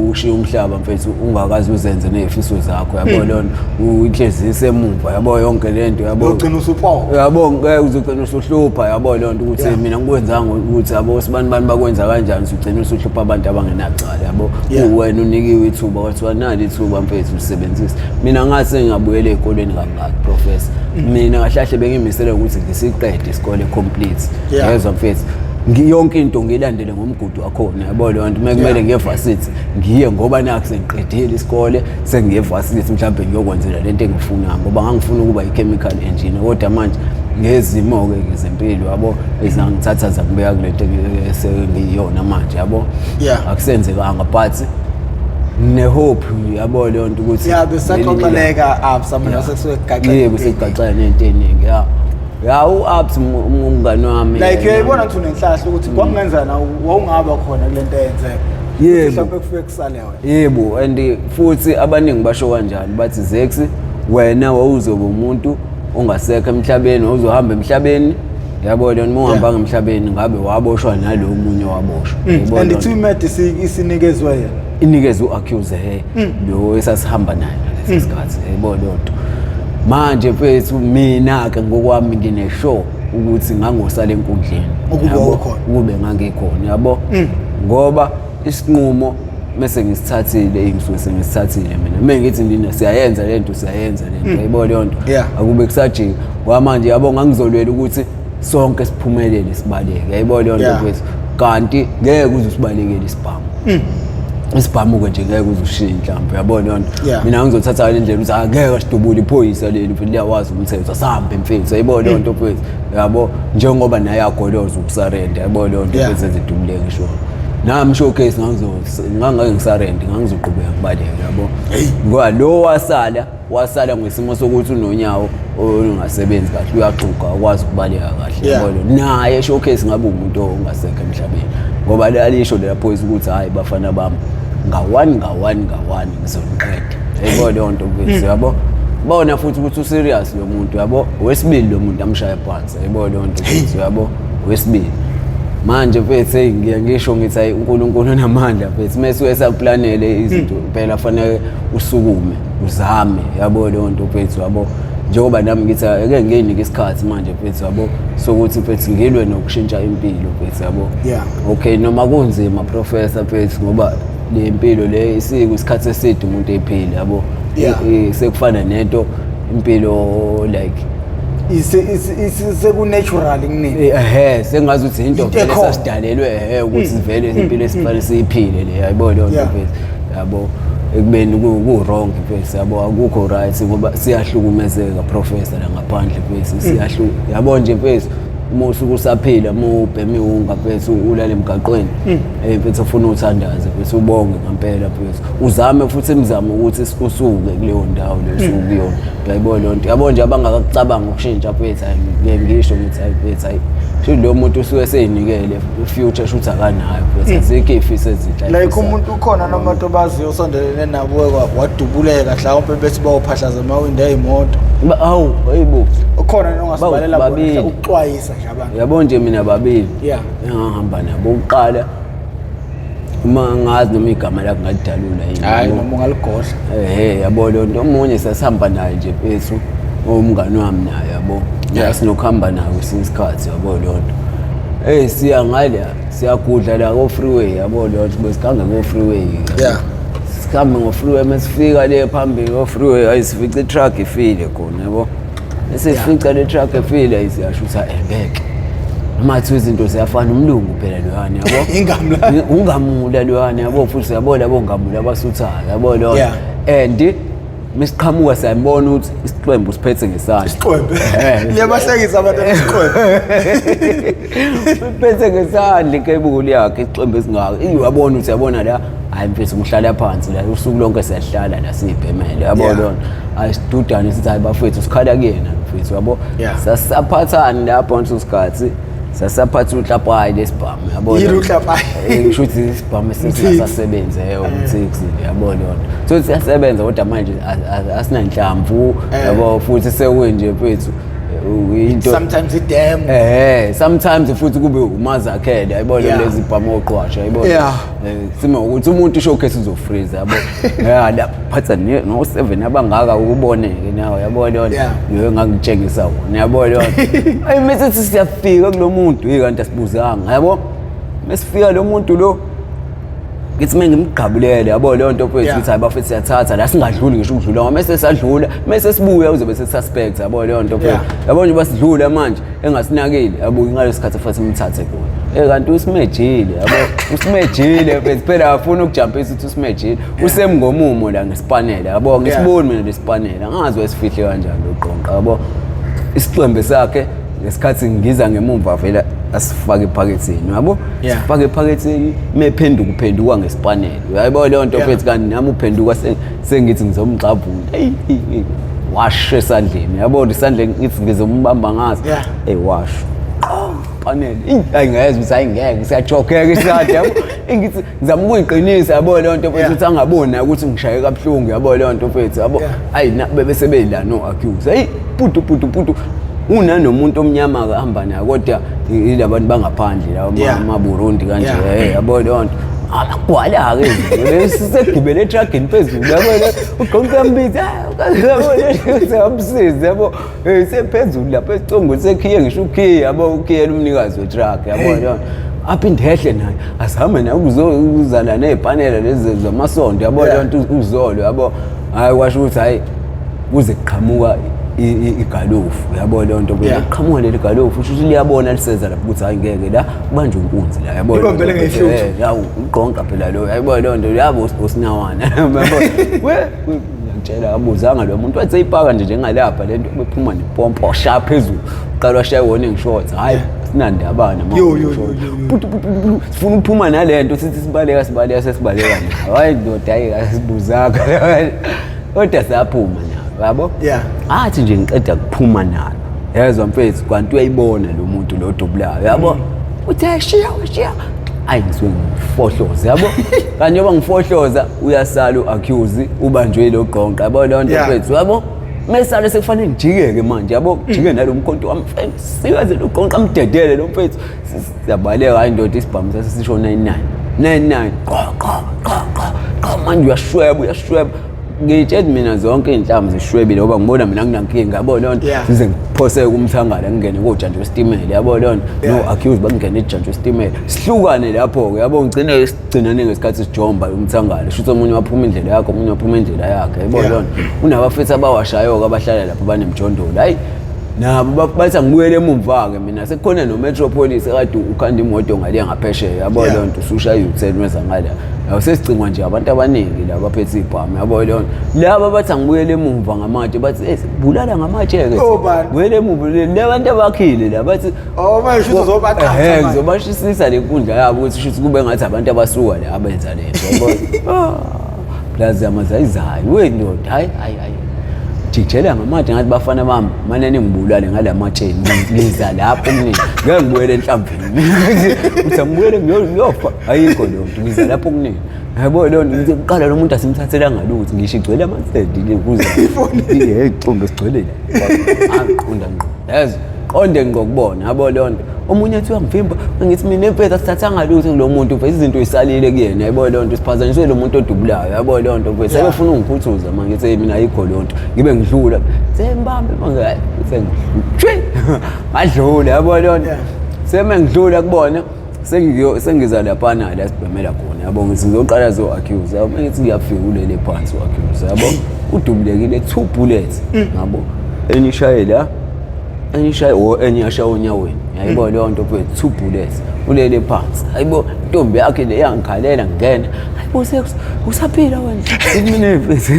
Speaker 2: ukushiya umhlaba mfethu ungakaze uzenze ney'fiso zakho, yabo, lona inhliziyo isemuva, yabo, yonke le nto, yabo.
Speaker 1: Uyogcina usupoka.
Speaker 2: Yabo, ngeke, uzogcina usuhlupha, yabo, leyo nto ukuthi mina ngikwenzanga ukuthi, yabo, sibani bani bakwenza kanjani, usugcina usuhlupha abantu abangenacala, yabo. Wena unikiwe ithuba, kwathiwa nali ithuba mfethu, usebenzise. Mina ngathi sengingabuyela ey'kolweni kangaki, professor, mina kahle kahle bengimisele ukuthi ngisiqede isikole complete, yezwa mfethu, yonke into ngiyilandele ngomgudu wakhona, yabo, leyo nto. Uma kumele ngiye varsity ngiye, ngoba nakho sengiqedile isikole, sengiye varsity mhlawumbe ngiyokwenzela lento engifunayo, ngoba ngangifuna ukuba i-chemical engineer, kodwa manje ngezimo-ke zempilo, yabo, ezangithatha zangibeka kule nto esengiyiyona manje, yabo, akusenzekanga, but ne-hope, yabo, leyo nto ukuthi
Speaker 1: Ya, besaxoxeleka Absa mina, sekusuke kugaxela.
Speaker 2: Yebo, sekugaxela nento eningi, ya, u-Abs umngani wami.
Speaker 1: Like, uyayibona ukuthi unenhlahla ukuthi kwakungenzeka na wawungaba khona kule nto eyenzeka.
Speaker 2: Yebo.
Speaker 1: Mhlawumbe kufike kusale wena.
Speaker 2: Yebo, and futhi abaningi basho kanjalo, bathi Zex, wena wawuzoba umuntu ongasekho emhlabeni, wawuzohamba emhlabeni, yabo lona, uma uhambanga emhlabeni ngabe waboshwa nalo omunye waboshwa. Yayibona
Speaker 1: And
Speaker 2: loo
Speaker 1: ithiwa
Speaker 2: nto?
Speaker 1: imed isinikezwe yena.
Speaker 2: Inikezwe u-accuse he lo esasihamba naye ngalesi sikhathi, yayibona leyo nto. Manje mfethu, mina-ke ngokwami ngine-sure ukuthi ngangosala enkundleni.
Speaker 1: Ukube
Speaker 2: Yabo?
Speaker 1: wawukhona.
Speaker 2: Ukube ngangikhona, yabo, ngoba isinqumo mese ngisithathile, ngisuke sengisithathile mina. Uma ngithi nina siyayenza lento, siyayenza lento, yayibona leyo nto. Akube kusajika ngoba manje, yabo, ngangizolwela ukuthi sonke siphumelele, sibaleke, yayibona leyo nto, mfethu. Kanti ngeke uze usibalekele isibhamu, isibhamu-ke nje ngeke uze ushiye inhlamvu, yabona leyo nto. Mina ngizothatha le ndlela ukuthi angeke asidubule iphoyisa leli, mfethu, liyawazi umthetho, asahambe, mfethu, yayibona leyo nto, mfethu, yabo, njengoba naye agoloza ukusarenda, yabona leyo nto. Mfethu, ezidubuleke ngisho nami showcase ngangake ngisarende, ngangizoqhubeka ngibaleke, yabo, ngoba lo wasala, wasala ngesimo sokuthi unonyawo olungasebenzi kahle, uyaxuga, akwazi ukubaleka kahle. Yabo, naye showcase ngabe umuntu ongasekho emhlabeni, ngoba lalisho lela phoyisa ukuthi hayi bafana bami, nga-one, nga-one, nga-one ngizoniqeda, yayibona leyo nto, mfethu, yabo. Bona futhi ukuthi userious lo muntu, yabo. Wesibili lo muntu amshaye phansi, yayibona leyo nto, mfethu, yabo, wesibili. Manje mfethu, hey, ngiye ngisho ngithi hayi, uNkulunkulu unamandla, mfethu. Mase esakuplanele izinto impela fanele usukume uzame, yabo leyo nto, mfethu, yabo. Njengoba nami ngithi ake ngiyinike isikhathi manje, mfethu, yabo, sokuthi, mfethu, ngilwe nokushintsha impilo, mfethu, yabo. Okay, noma kunzima, professor, mfethu, ngoba le mpilo le isiko isikhathi eside umuntu ephila, yabo. Sekufana nento impilo like
Speaker 1: Seku-natural kunini.
Speaker 2: Ehhe, sengazi ukuthi into
Speaker 1: Into
Speaker 2: vele
Speaker 1: ekhona.
Speaker 2: Sasidalelwe, ehhe, ukuthi vele impilo esifanele siyiphile le, yayibona leyo nto, mfethu, yabo. Ekubeni ku-wrong, mfethu, yabo, akukho right ngoba siyahlukumezeka, professor, la ngaphandle, mfethu, siyahlu yabo nje, mfethu, uma usuke usaphila, uma ubhema iwunga, mfethu, ulale emgaqweni, mfethu, ufuna uthandaze, mfethu, ubonge ngampela, mfethu, uzame futhi imizamo ukuthi usuke kuleyo ndawo leyo usuke kuyona, uyayibona leyo nto, yabo nje. Abangakakucabanga ukushintsha, mfethu, hayi, ngiye ngisho ngithi hayi, mfethu, hayi, shuthi loyo muntu usuke sey'nikele future, shuthi akanayo, mfethu, azikho iy'fiso ezinhle
Speaker 1: Like
Speaker 2: ayifisayo.
Speaker 1: Umuntu ukhona nomuntu obaziyo osondelene nabo wadubuleka mhlawumpe bethi bawuphahlaza amawindi ey'moto?
Speaker 2: Hawu, hayibo.
Speaker 1: Ukhona nongasibalela bona?
Speaker 2: Babili.
Speaker 1: Ukuxwayisa nje abantu.
Speaker 2: Yabo nje, mina babili engangihamba nabo. Ukuqala, uma ngazi noma igama lakho ngalidalula yini.
Speaker 1: Hhayi.
Speaker 2: Yabo.
Speaker 1: Noma ungaligodla.
Speaker 2: Ehe, yabo leyo nto. Omunye sasihamba naye nje, mfethu, owumngani wami naye, yabo. Sinokuhamba naye kwesinye isikhathi, yabo leyo nto. Hey, siya ngale, siyagudla la ko-freeway, yabo leyo nto, besikhambe ngo-freeway. Sikhambe ngo-freeway, mesifika le phambili ko-freeway, ayi, sifica i-truck ifile khona, yabo. Esifica le truck efile, ayi, siyasho ukuthi hayi, ngeke noma kuthiwa izinto ziyafana, umlungu phela loyana, yabo.
Speaker 1: Ingamla.
Speaker 2: Ungamula loyana, yabo, futhi siyabona labo ngamula abasuthayo, yabo leyo. And mesiqhamuka siyambona ukuthi isiqembu siphethe ngesandla.
Speaker 1: Isiqwembe.
Speaker 2: Eh.
Speaker 1: Liyabahlekisa abantu isiqwembe.
Speaker 2: Siphethe ngesandla inkebuli yakhe, isiqembu esingaka. Uyabona ukuthi yabona la, hayi mfethu, ngihlala phansi la usuku lonke, siyahlala la siyibhemele, yabo. Lona hayi, sidudane sithi hayi bafethu, sikhala kuyena mfethu, yabo. Sasaphathani lapho ngaleso sikhathi, sasaphatha uhlapayi lesibhamu, yabo.
Speaker 1: Yini uhlapayi?
Speaker 2: Ngisho ukuthi isibhamu esingasasebenzi, umthix, yabo leyo nto. So siyasebenza kodwa manje asinanhlamvu, yabo, futhi sekunje, mfethu, into
Speaker 1: Sometimes idemo.
Speaker 2: Sometimes futhi kube umazakhele, yayibona, lezi bhamu oqwasha, yayibona. Sima ukuthi umuntu showcase uzofreeze, yabo. Yeah, la phatha no 7 abangaka ukuboneke nawe, yabo leyo. Leyo ngangitshengisa wona, yabo leyo. Ayi, mase siyafika kulo muntu, hey, kanti asibuzanga, yabo. Mesifika lo muntu lo, ngithi mina ngimgqabulele, yabo leyo nto, mfethu, ukuthi hayi bafethu, siyathatha la, singadluli ngisho ukudlula ngoba mase sadlula, mase sibuya uzobe se-suspect, yabo leyo nto, mfethu. Yabo nje basidlula manje engasinakile, yabo, ngaleso sikhathi futhi simthathe khona, kanti usimejile, yabo, usimejile, mfethu, phela afuna ukujampisa ukuthi usimejile, usemngomumo la ngesipanela, yabo. Ngisiboni mina lesipanela, angazi wesifihle kanjani lo qonqa, yabo. Isicwembe sakhe, ngesikhathi ngiza ngemumva, vele asifake ephaketheni, yabo. Sifake ephaketheni, mephenduka uphenduka ngesipanela, uyayibona leyo nto, mfethu. Kanti nami uphenduka sengithi ngizomgxabhula, eyi eyi, eyi, washo esandleni, yabo, isandla ngithi ngizombamba ngaso. Eyi, washo panele. Eyi, hayi, ngezwa ukuthi hayi ngeke siyajokeka isandla, yabo. Ngithi ngizama ukuyiqinisa, yabo leyo nto, mfethu, ukuthi angaboni naye ukuthi ngishaye kabuhlungu, yabo leyo nto, mfethu, yabo. Ayi, bese bela no accuse, hey, putu putu putu, unanomuntu omnyama ahamba naye, kodwa yilabantu bangaphandle lawa, amaBurundi kanje. Yabo leyo nto. Amagwala-ke sisegibele etragini phezulu yabona ugqonke uyambiza yabona seyamsiza yabo sephezulu lapho esicongweni sekhiye ngisho ukhiye yabo ukhiyela umnikazi wetruck yabo aphinde ehle naye azame naye ukuzana ney'panela lezi zamasondo yabo leyo nto uzolo yabo hhayi kwasho ukuthi hhayi kuze kuqhamuka igalofu yabo leyo nto kuqhamuka leli galofu usho ukuthi liyabona liseza lapho ukuthi hhayi ngeke la kubanjwe inkunzi la yabo
Speaker 1: Ibambele ngefuthu.
Speaker 2: Yawu ugqonka phela lo yabo leyo nto yabo usinawana yabo we ngiyakutshela abuzanga lo muntu wathi seyipaka nje njengalapha le nto bephuma nepompo washaya phezulu uqala washaya i-warning shots hhayi sinandaba nama sifuna ukuphuma nale nto sithi sibaleka sibaleka sesibaleka nayo hhayi ndoda hhayi asibuzanga kodwa saphuma nayo yabo athi nje ngiqeda kuphuma nayo yezwa mfethu kanti uyayibona lo muntu lo dubulayo yabo uthe shiya shiya ayi ngisuke ngifohloza yabo kanti njengoba ngifohloza uyasala u-accuse ubanjwe yilo gqonqa yabo leyo nto mfethu yabo mesale sekufanele ngijike-ke manje yabo jike nalo mkhonto wami sikaze lo gqonqa mdedele lo mfethu siyabaleka hayi ndoda isibhamu sasisisho 99 99 qo qo qo qo qo manje uyashweba uyashweba ngitshela mina zonke iy'nhlamvu zishwebile ngoba ngibona mina nginankinga yabo leyo nto ngize ngiphoseke kumthangala ngingene kojantshi wesitimela yabo leyo nto no accuse bakungena ejantshi wesitimela sihlukane lapho-ke yabo ngigcine sigcinane ngesikhathi sijomba umthangala shuthi omunye waphuma indlela yakhe omunye waphuma indlela yakhe yabo leyo nto unabafethu abawashayo-ke abahlala lapho banemjondolo hhayi nabo bathi angibuyele emumva-ke mina sekukhona no-metropolis ekade ukhanda imoto ngale ngaphesheya yabo leyo nto usushaya u-ten weza ngala yabo sesicingwa nje abantu abaningi la baphethe ibhamu yabo leyo nto laba bathi angibuyele emumva ngamatshe bathi eh bulala ngamatshe-ke buyele emumva le bantu abakhile la bathi
Speaker 1: Oh manje shuthi uzobaqhatha
Speaker 2: manje. Ngizobashisisa le nkundla yabo ukuthi shuthi kube ngathi abantu abasuka la abenza le nto yabo. Ah, Plaza yamazayizayi we ndoda hayi hayi hayi. Jijela ngamatshe ngathi bafana bami mane ningibulale ngala matshe ngiza lapho kunini ngeke ngibuyele enhlamvini. Uthi angibuyele ngiyofa ayikho leyo nto ngiza lapho kunini. Yabo leyo nto ngithi kuqala lo muntu asimthathelanga lutho ngisho igcwele amasenti le kuze. Hey xumbe sigcwele la. Aqonda ngqo. Yazi qonde ngqo kubona yabo leyo nto omunye athi uyangivimba ngithi mina impethu asithathanga lutho kulo muntu mfethu izinto isalile kuyena yabo leyo nto siphazanyiswe lo muntu odubulayo yabo leyo nto mfethu sebefuna ungiphuthuza manje ngithi mina ayikho leyo nto ngibe ngidlula sembambe manje sengidlula ngadlula yabo leyo nto seme ngidlula kubona sengiza laphana la sibhemela khona yabo ngithi ngizoqala zo-accuse yabo ngithi ngiyafika ulele phansi u-accuse yabo udubulekile two bullets yabo enye ishaye la enye ishaye o enye yashaya onyaweni yayibo leyo nto mfethu two bullets ulele phansi hayibo intombi yakhe le yangikhalela ngena hayibo usaphila wena mina mfethu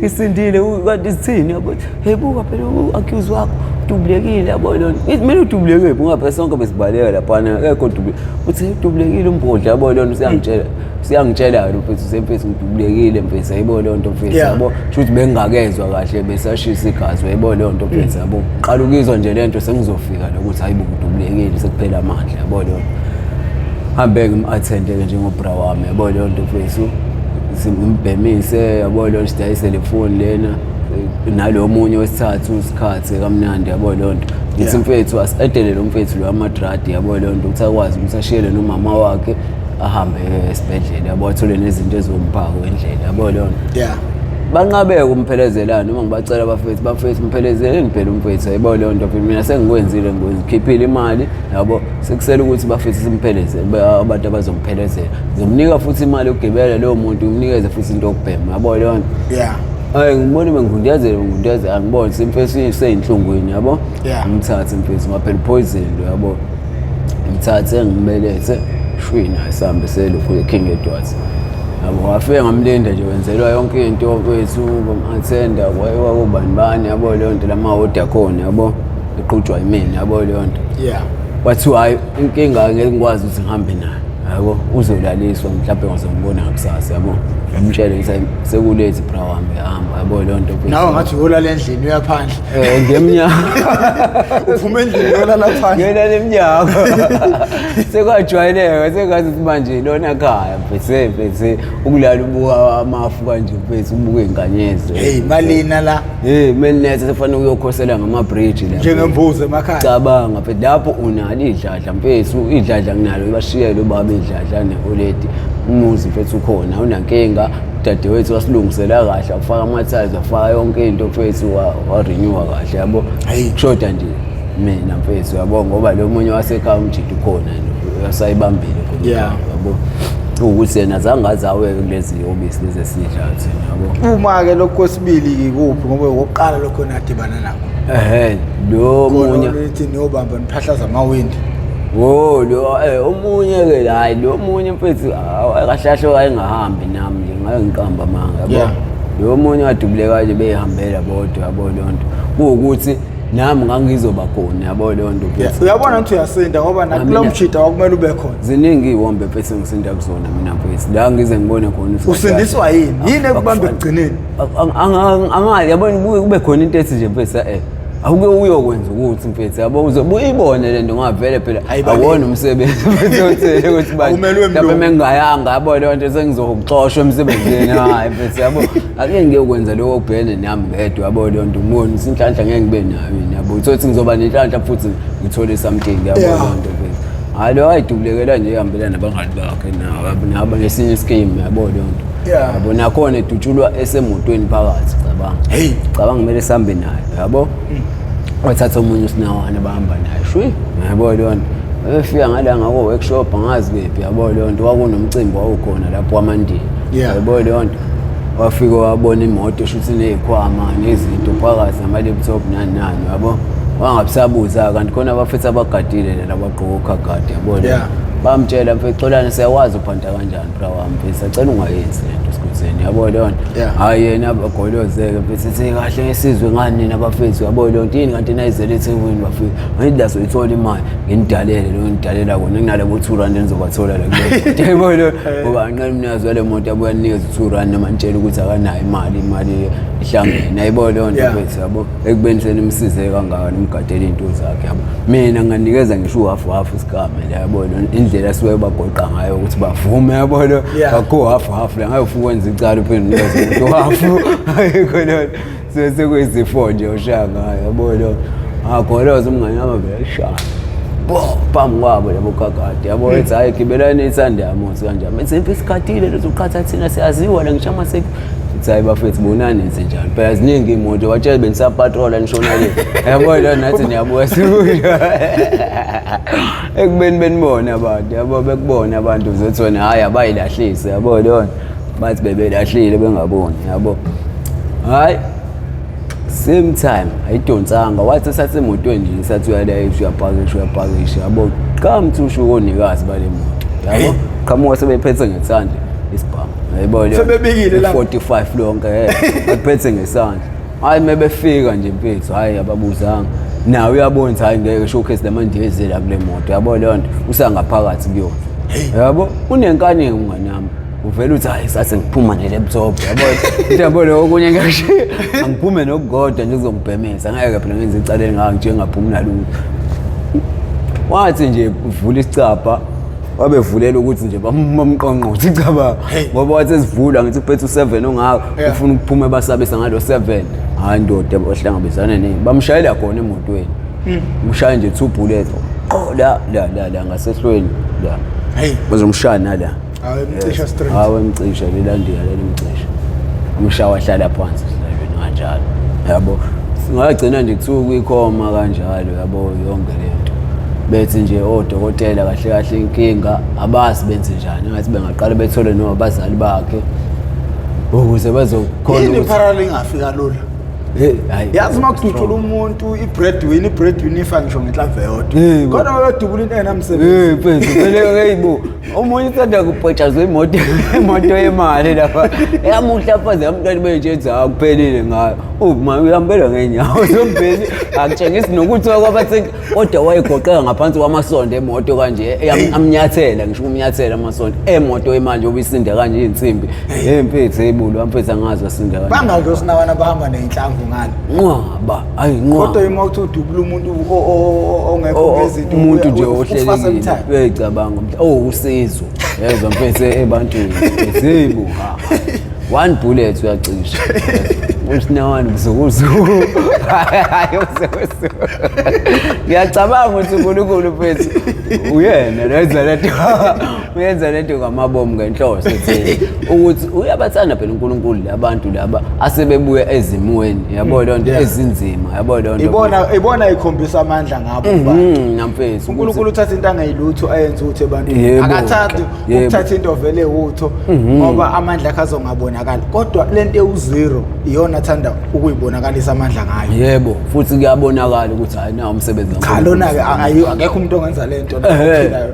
Speaker 2: isindile kanti sithini yabo hey buka phela u-accuse wakho udubulekile yabo lona ngithi mina udubulekile ungaphe sonke besibaleka laphana ekho udubule uthi udubulekile umbhodla yabo lona usiyangitshela siyangitshela lo mfethu semfethu ngidubulekile mfethu ayibo leyo nto mfethu yabo shuthi bengingakezwa kahle besashisa igazi ayibo leyo nto mfethu yabo qala ukuyizwa nje le nto sengizofika lokuthi hayibo ngidubulekile sekuphela amandla yabo leyo hambe ngim-athende-ke njengobra wami yabo leyo nto mfethu ngimbhemise yabo leyo nto sidayise le foni lena nalo munye wesithathu isikhathi kamnandi yabo leyo nto ngithi mfethu asi-edele lo mfethu lo amadradi yabo leyo nto ukuthi akwazi ukuthi ashiyele nomama wakhe ahambe esibhedlela yabo athole nezinto ezomphako endlela yabo leyo nto
Speaker 1: yeah
Speaker 2: banqabeke umphelezela noma ngibacela abafethu bafethu mphelezeleni phela umfethu yabo leyo nto phela mina sengikwenzile ngikhiphile imali yabo sekusele ukuthi bafethu simpheleze abantu abazomphelezela ngizomnika futhi imali yokugibela leyo muntu ngimnikeze futhi into yokubhema yabo leyo nto
Speaker 1: yeah
Speaker 2: hayi ngibone bengundiyazela ngundiyazela angiboni simfethu seyinhlungwini yabo
Speaker 1: Yeah.
Speaker 2: ngimthathe mfethu ngaphela poison lo yabo ngithathe ngibelethe shwi naye sihambe selokhu King Edwards yabo wafike ngamlinda nje wenzelwa yonke into mfethu bam-athenda kwakubani bani yabo leyo nto lamahodi akhona yabo eqhutshwa yimina yabo leyo nto
Speaker 1: yeah
Speaker 2: kwathiwa hhayi inkinga ngeke ngikwazi ukuthi ngihambe naye yabo uzolaliswa mhlawumbe ngizombona ngakusasa yabo ngimtshele ngithi sekulethi bra wami hamba yabo leyo nto
Speaker 1: nawe ngathi uyolala endlini uya phandle
Speaker 2: Eh ngemnyama
Speaker 1: uphuma endlini uyolala phandle
Speaker 2: ngiyolala emnyango sekwajwayeleka sengathi ukuthi manje lona khaya mfethu mfethu ukulala ubuka amafu kanje mfethu ubuka iy'nkanyezi
Speaker 1: hey malina la
Speaker 2: hey melinetha sekufanele uyokhosela ngamabhriji
Speaker 1: la njengembuzi emakhaya
Speaker 2: cabanga mfethu lapho unalo idladla mfethu idladla nginalo bashiyele ubaba esidladla ne-oledi umuzi mfethu ukhona unankinga udadewethu wasilungisela kahle wafaka ama-tiles wafaka yonke into mfethu warenewa kahle yabo kushoda nje mina mfethu yabo ngoba lo munye wasekhaya umjidi ukhona asayibambile khona yabo ukuthi yena zange aze aweke kulezi obisi lezi esidlayo thina yabo.
Speaker 1: Uma-ke lokhu kwesibili kuphi ngoba okokuqala lokho nadibana nakho?
Speaker 2: Ehhe, lo munye
Speaker 1: lithi niyobamba niphahlaza amawindi.
Speaker 2: Wo lo omunye ke hayi lo munye mfethu kahle kahle wayengahambi nami nje ngake ngiqamba amanga yabo. Lo munye wadubuleka nje beyihambela bodwa yabo leyo nto. Kuwukuthi nami ngangizoba khona yabo leyo nto
Speaker 1: mfethu. Uyabona ukuthi uyasinda ngoba nakulo mjida wakumele ube khona.
Speaker 2: Ziningi iy'wombe mfethu engisinda kuzona mina mfethu. La ngize ngibone khona
Speaker 1: ukuthi usindiswa yini? Yini ekubamba ekugcineni?
Speaker 2: Angazi yabona kube khona into ethi nje mfethu awuke uyokwenza ukuthi mfethu yabo uzobe uyibone le nto ngavele phela awona umsebenzi mfethu uthele ukuthi manje mhlawumbe mengingayanga yabo leyo nto sengizoxoshwa emsebenzini hayi mfethu yabo ake ngiyokwenza lokho okubhekene nami ngedwa yabo leyo nto ngibone ukuthi inhlanhla ngeke ngibe nayo yini yabo uthole ukuthi ngizoba nenhlanhla futhi ngithole something yabo leyo nto mfethu hhayi lo wayidubulekela nje ehambela nabangani bakhe nabo nesinye iskimu yabo leyo nto yabo nakhona edutshulwa esemotweni phakathi cabanga
Speaker 1: hey
Speaker 2: cabanga kumele sihambe naye yabo wathatha omunye usinawane bahamba naye shwi yabo leyo nto befika ngala ngako workshop angazi kephi yabo leyo nto kwakunomcimbi wawukhona lapho wamandiya yabo leyo nto wafika wabona imoto shuthi ney'khwama nezinto phakathi nama-laptop nani nani yabo wangabisabuza kanti khona abafethu abagadile laba bagqoka ukhagadi yabo bamtshela mfethu xolani siyakwazi uphanta kanjani bra wami mfethu sacela ungayenzi lento sikhutheni yabo leyo nto hhayi yena bagolozeke mfethu ethi kahle ngesizwe ngani nina bafethu yabo leyo nto yini kanti nayizele ethekwini bafethu ngithi la soyithola imali nginidalela lo ngidalela kona kunalabo 2 rand enizobathola la kuleyo yabo leyo ngoba anqena umnikazi wale moto abuya anikeze u-2 rand noma nitshele ukuthi akanayo imali imali ihlangene ayibo leyo nto mfethu yabo ekubeni senimsize kangaka nimgadele iy'nto zakhe yabo mina nginganikeza ngisho uhafu hafu isigame la yabo indlela asuke bagoqa ngayo ukuthi bavume yabo lo akho hafu hafu la ngabe ufuna ukwenza icala uphinde unikeze umuntu hafu ayikho leyo sekuyizifo nje oshaya ngayo yabo lo agoloza umngane wami vele shaya bo phambi kwabo labo kakade yabo ethi hayi gibelani ithanda yami uthi kanjani ethi impi isikhathile lezoqhatha thina siyaziwa la ngisho amaseki Ithi hayi bafethu bonani nenze njani phela ziningi iy'moto batshele benisapatrola nishona le yabo lo nathi niyabuka sikusho ekubeni benibone abantu yabo bekubona abantu uzothi wena hhayi abayilahlise yabo lona bathi bebelahlile bengaboni yabo hhayi same time ayidonsanga wathi esathi emotweni nje sathi uyalayisha uyapakisha uyapakisha yabo qhamuthi usho konikazi bale moto yabo qhamuka sebephethe ngesandla isibhamu yayibona leyo
Speaker 1: Sebebikile la.
Speaker 2: 45 lonke akuphethe ngesandla hayi mebefika nje mfethu hayi ababuzanga nawe uyabona ukuthi hayi ngeke showcase lamanje eze la kule moto yabo leyo nto usangaphakathi kuyona yabo unenkani umngani wami uvele uthi hayi sase ngiphuma ne-laptop yabo yabo lokho okunye ngisho angiphume nokukodwa nje kuzongibhemisa ngeke phela ngenze icala elingaka nje ngaphumi nalutho wathi nje uvula isicabha wabevulela ukuthi nje bamqonqothe icaba ngoba wathi esivula ngithi uphethe u-7 ongaka ufuna ukuphuma ebasabisa ngalo 7 hhayi ndoda ohlangabezana ne bamshayela khona emotweni umshaya nje two bullets qo la la la la ngasehlweni la bazomshaya nala
Speaker 1: Hawu emcisha straight.
Speaker 2: Hawu emcisha lilandela lelimcisha. Umshawa wahlala phansi esihlalweni kanjalo. Yabo. Singagcina nje kuthiwa kuyikhoma kanjalo yabo yonke lento. Bethi nje odokotela kahle kahle inkinga abazi benze njani ngathi bengaqala bethole noma abazali bakhe ukuze bazokhona
Speaker 1: Yini iparala ingafika lula?
Speaker 2: Hey, hayi.
Speaker 1: Yazi uma kudutshula umuntu i-breadwinner i-breadwinner ifa ngisho ngenhlamvu eyodwa. Kodwa bayodubula into engenamsebenzi.
Speaker 2: Hey, mfethu, phela hey bo. Omunye uthanda kubhotshazwa imoto imoto yemali lapha. Eyamuhla phansi yamntwana beyitshe hawu kuphelile ngayo. Uma uyahambela ngeenyawo zombili akutshengisi nokuthi kwabathi kodwa wayegoqeka ngaphansi kwamasondo emoto kanje amnyathela ngisho ukumnyathela amasondo emoto emanje obisinda kanje insimbi. Hey mfethu hey bulu mfethu angazi wasinda
Speaker 1: kanjani. Bangaki osinawana bahamba nezinhlamvu ngale?
Speaker 2: Nqwaba, hayi nqwaba.
Speaker 1: Kodwa uma uthi udubula umuntu ongekho ngezinto
Speaker 2: umuntu nje ohlelekile. Uyayicabanga oh usizo. Yezwa mfethu ebantwini. Hey bu. One bullet uyacisha. Usinawana buzukuzuku. Hayi buzukuzuku. Ngiyacabanga ukuthi uNkulunkulu mfethu uyena lenza lento. Uyenza lento ngamabomu ngenhloso ethi ukuthi uyabathanda phela uNkulunkulu labantu laba asebebuya ezimweni yabo leyo nto ezinzima yabo leyo nto.
Speaker 1: Ibona ikhombisa amandla ngabo kubantu.
Speaker 2: Namfethu.
Speaker 1: uNkulunkulu uthatha into angayilutho ayenze ukuthi ebantwini. Akathathi ukuthatha into vele utho ngoba amandla akhe azongabonakali. Kodwa lento ewu-zero iyona athanda ukuyibonakalisa amandla ngayo.
Speaker 2: Yebo, futhi kuyabonakala ukuthi hayi nawo umsebenzi
Speaker 1: Cha lona-ke akekho umuntu ongenza le nto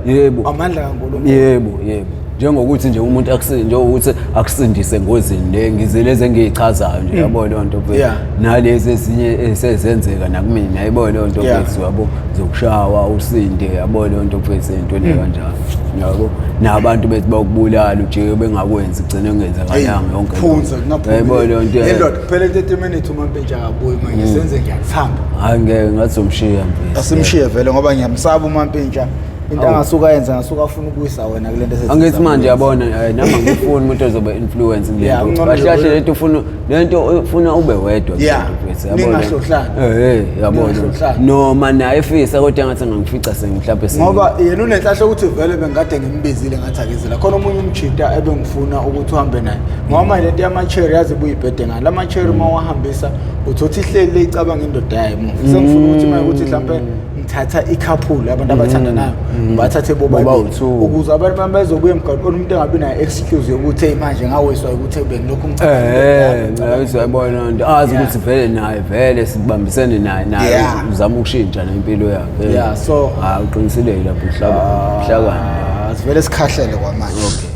Speaker 2: Yebo.
Speaker 1: Amandla kaNkulunkulu.
Speaker 2: Yebo, yebo. Njengokuthi nje umuntu njengokuthi akusindise engozini le ngizilezi engiyichazayo nje yabo leyo nto mfethu. Nalezi ezinye esezenzeka nakumina yabo leyo nto mfethu yabo zokushawa usinde yabo leyo nto mfethu entweni kanjalo. Yabo nabantu bethi bakubulala ujike bengakwenzi kugcine kungenzakalanga yonke.
Speaker 1: Phunza kungaphumi.
Speaker 2: Yabo leyo nto.
Speaker 1: Lendoda kuphela 30 minutes uMampintsha akabuyi manje senze njani sihambe.
Speaker 2: Hayi ngeke ngathi somshiya mfethu.
Speaker 1: Asimshiye vele ngoba ngiyamsaba uMampintsha. Into angasuka ayenze ngasuka afuna ukuyisa wena kule nto esethi.
Speaker 2: Angithi manje yabona nami angifuni umuntu ozoba influence kule nto. Kahle kahle lento ufuna lento ufuna ube wedwa
Speaker 1: ningahlohlani.
Speaker 2: Yabona. Noma naye efisa kodwa ngathi ngangifica sengimhlaphe
Speaker 1: ngoba yena unenhlahla ukuthi vele bengikade ngimbizile ngathi akezela. Khona omunye umjita ebengifuna ukuthi uhambe naye. Ngoba manje lento yama-cherry yazi ibuyibhede ngale. Ama-cherry uma wahambisa uthothi ihleli leyicabanga indoda yayo emuva. Sengifuna ukuthi manje ukuthi mhlampe ngithatha i-couple abantu abathandanayo ngibathathe bobabili ukuze abantu bezobuya emgaqweni umuntu engabi nayo excuse yokuthi hey manje ngawiswa ukuthi bengilokhu
Speaker 2: ngicabanga uyabona nto azi ukuthi vele naye vele sibambisene naye naye uzama ukushintsha nempilo yakhe.
Speaker 1: Yeah, so
Speaker 2: hayi uqinisile lapho uhlakani.
Speaker 1: Sivele sikhahlele kwamanje.
Speaker 2: Okay.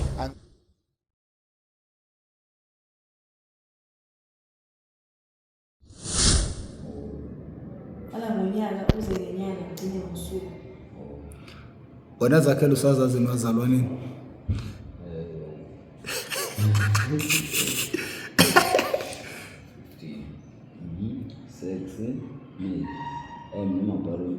Speaker 3: Qala ngonyaka uze ngenyanga ugcine ngosuku.
Speaker 1: Wena Zakhele usazazi nowazalwa nini?
Speaker 2: Sexy me. M noma bhalwe.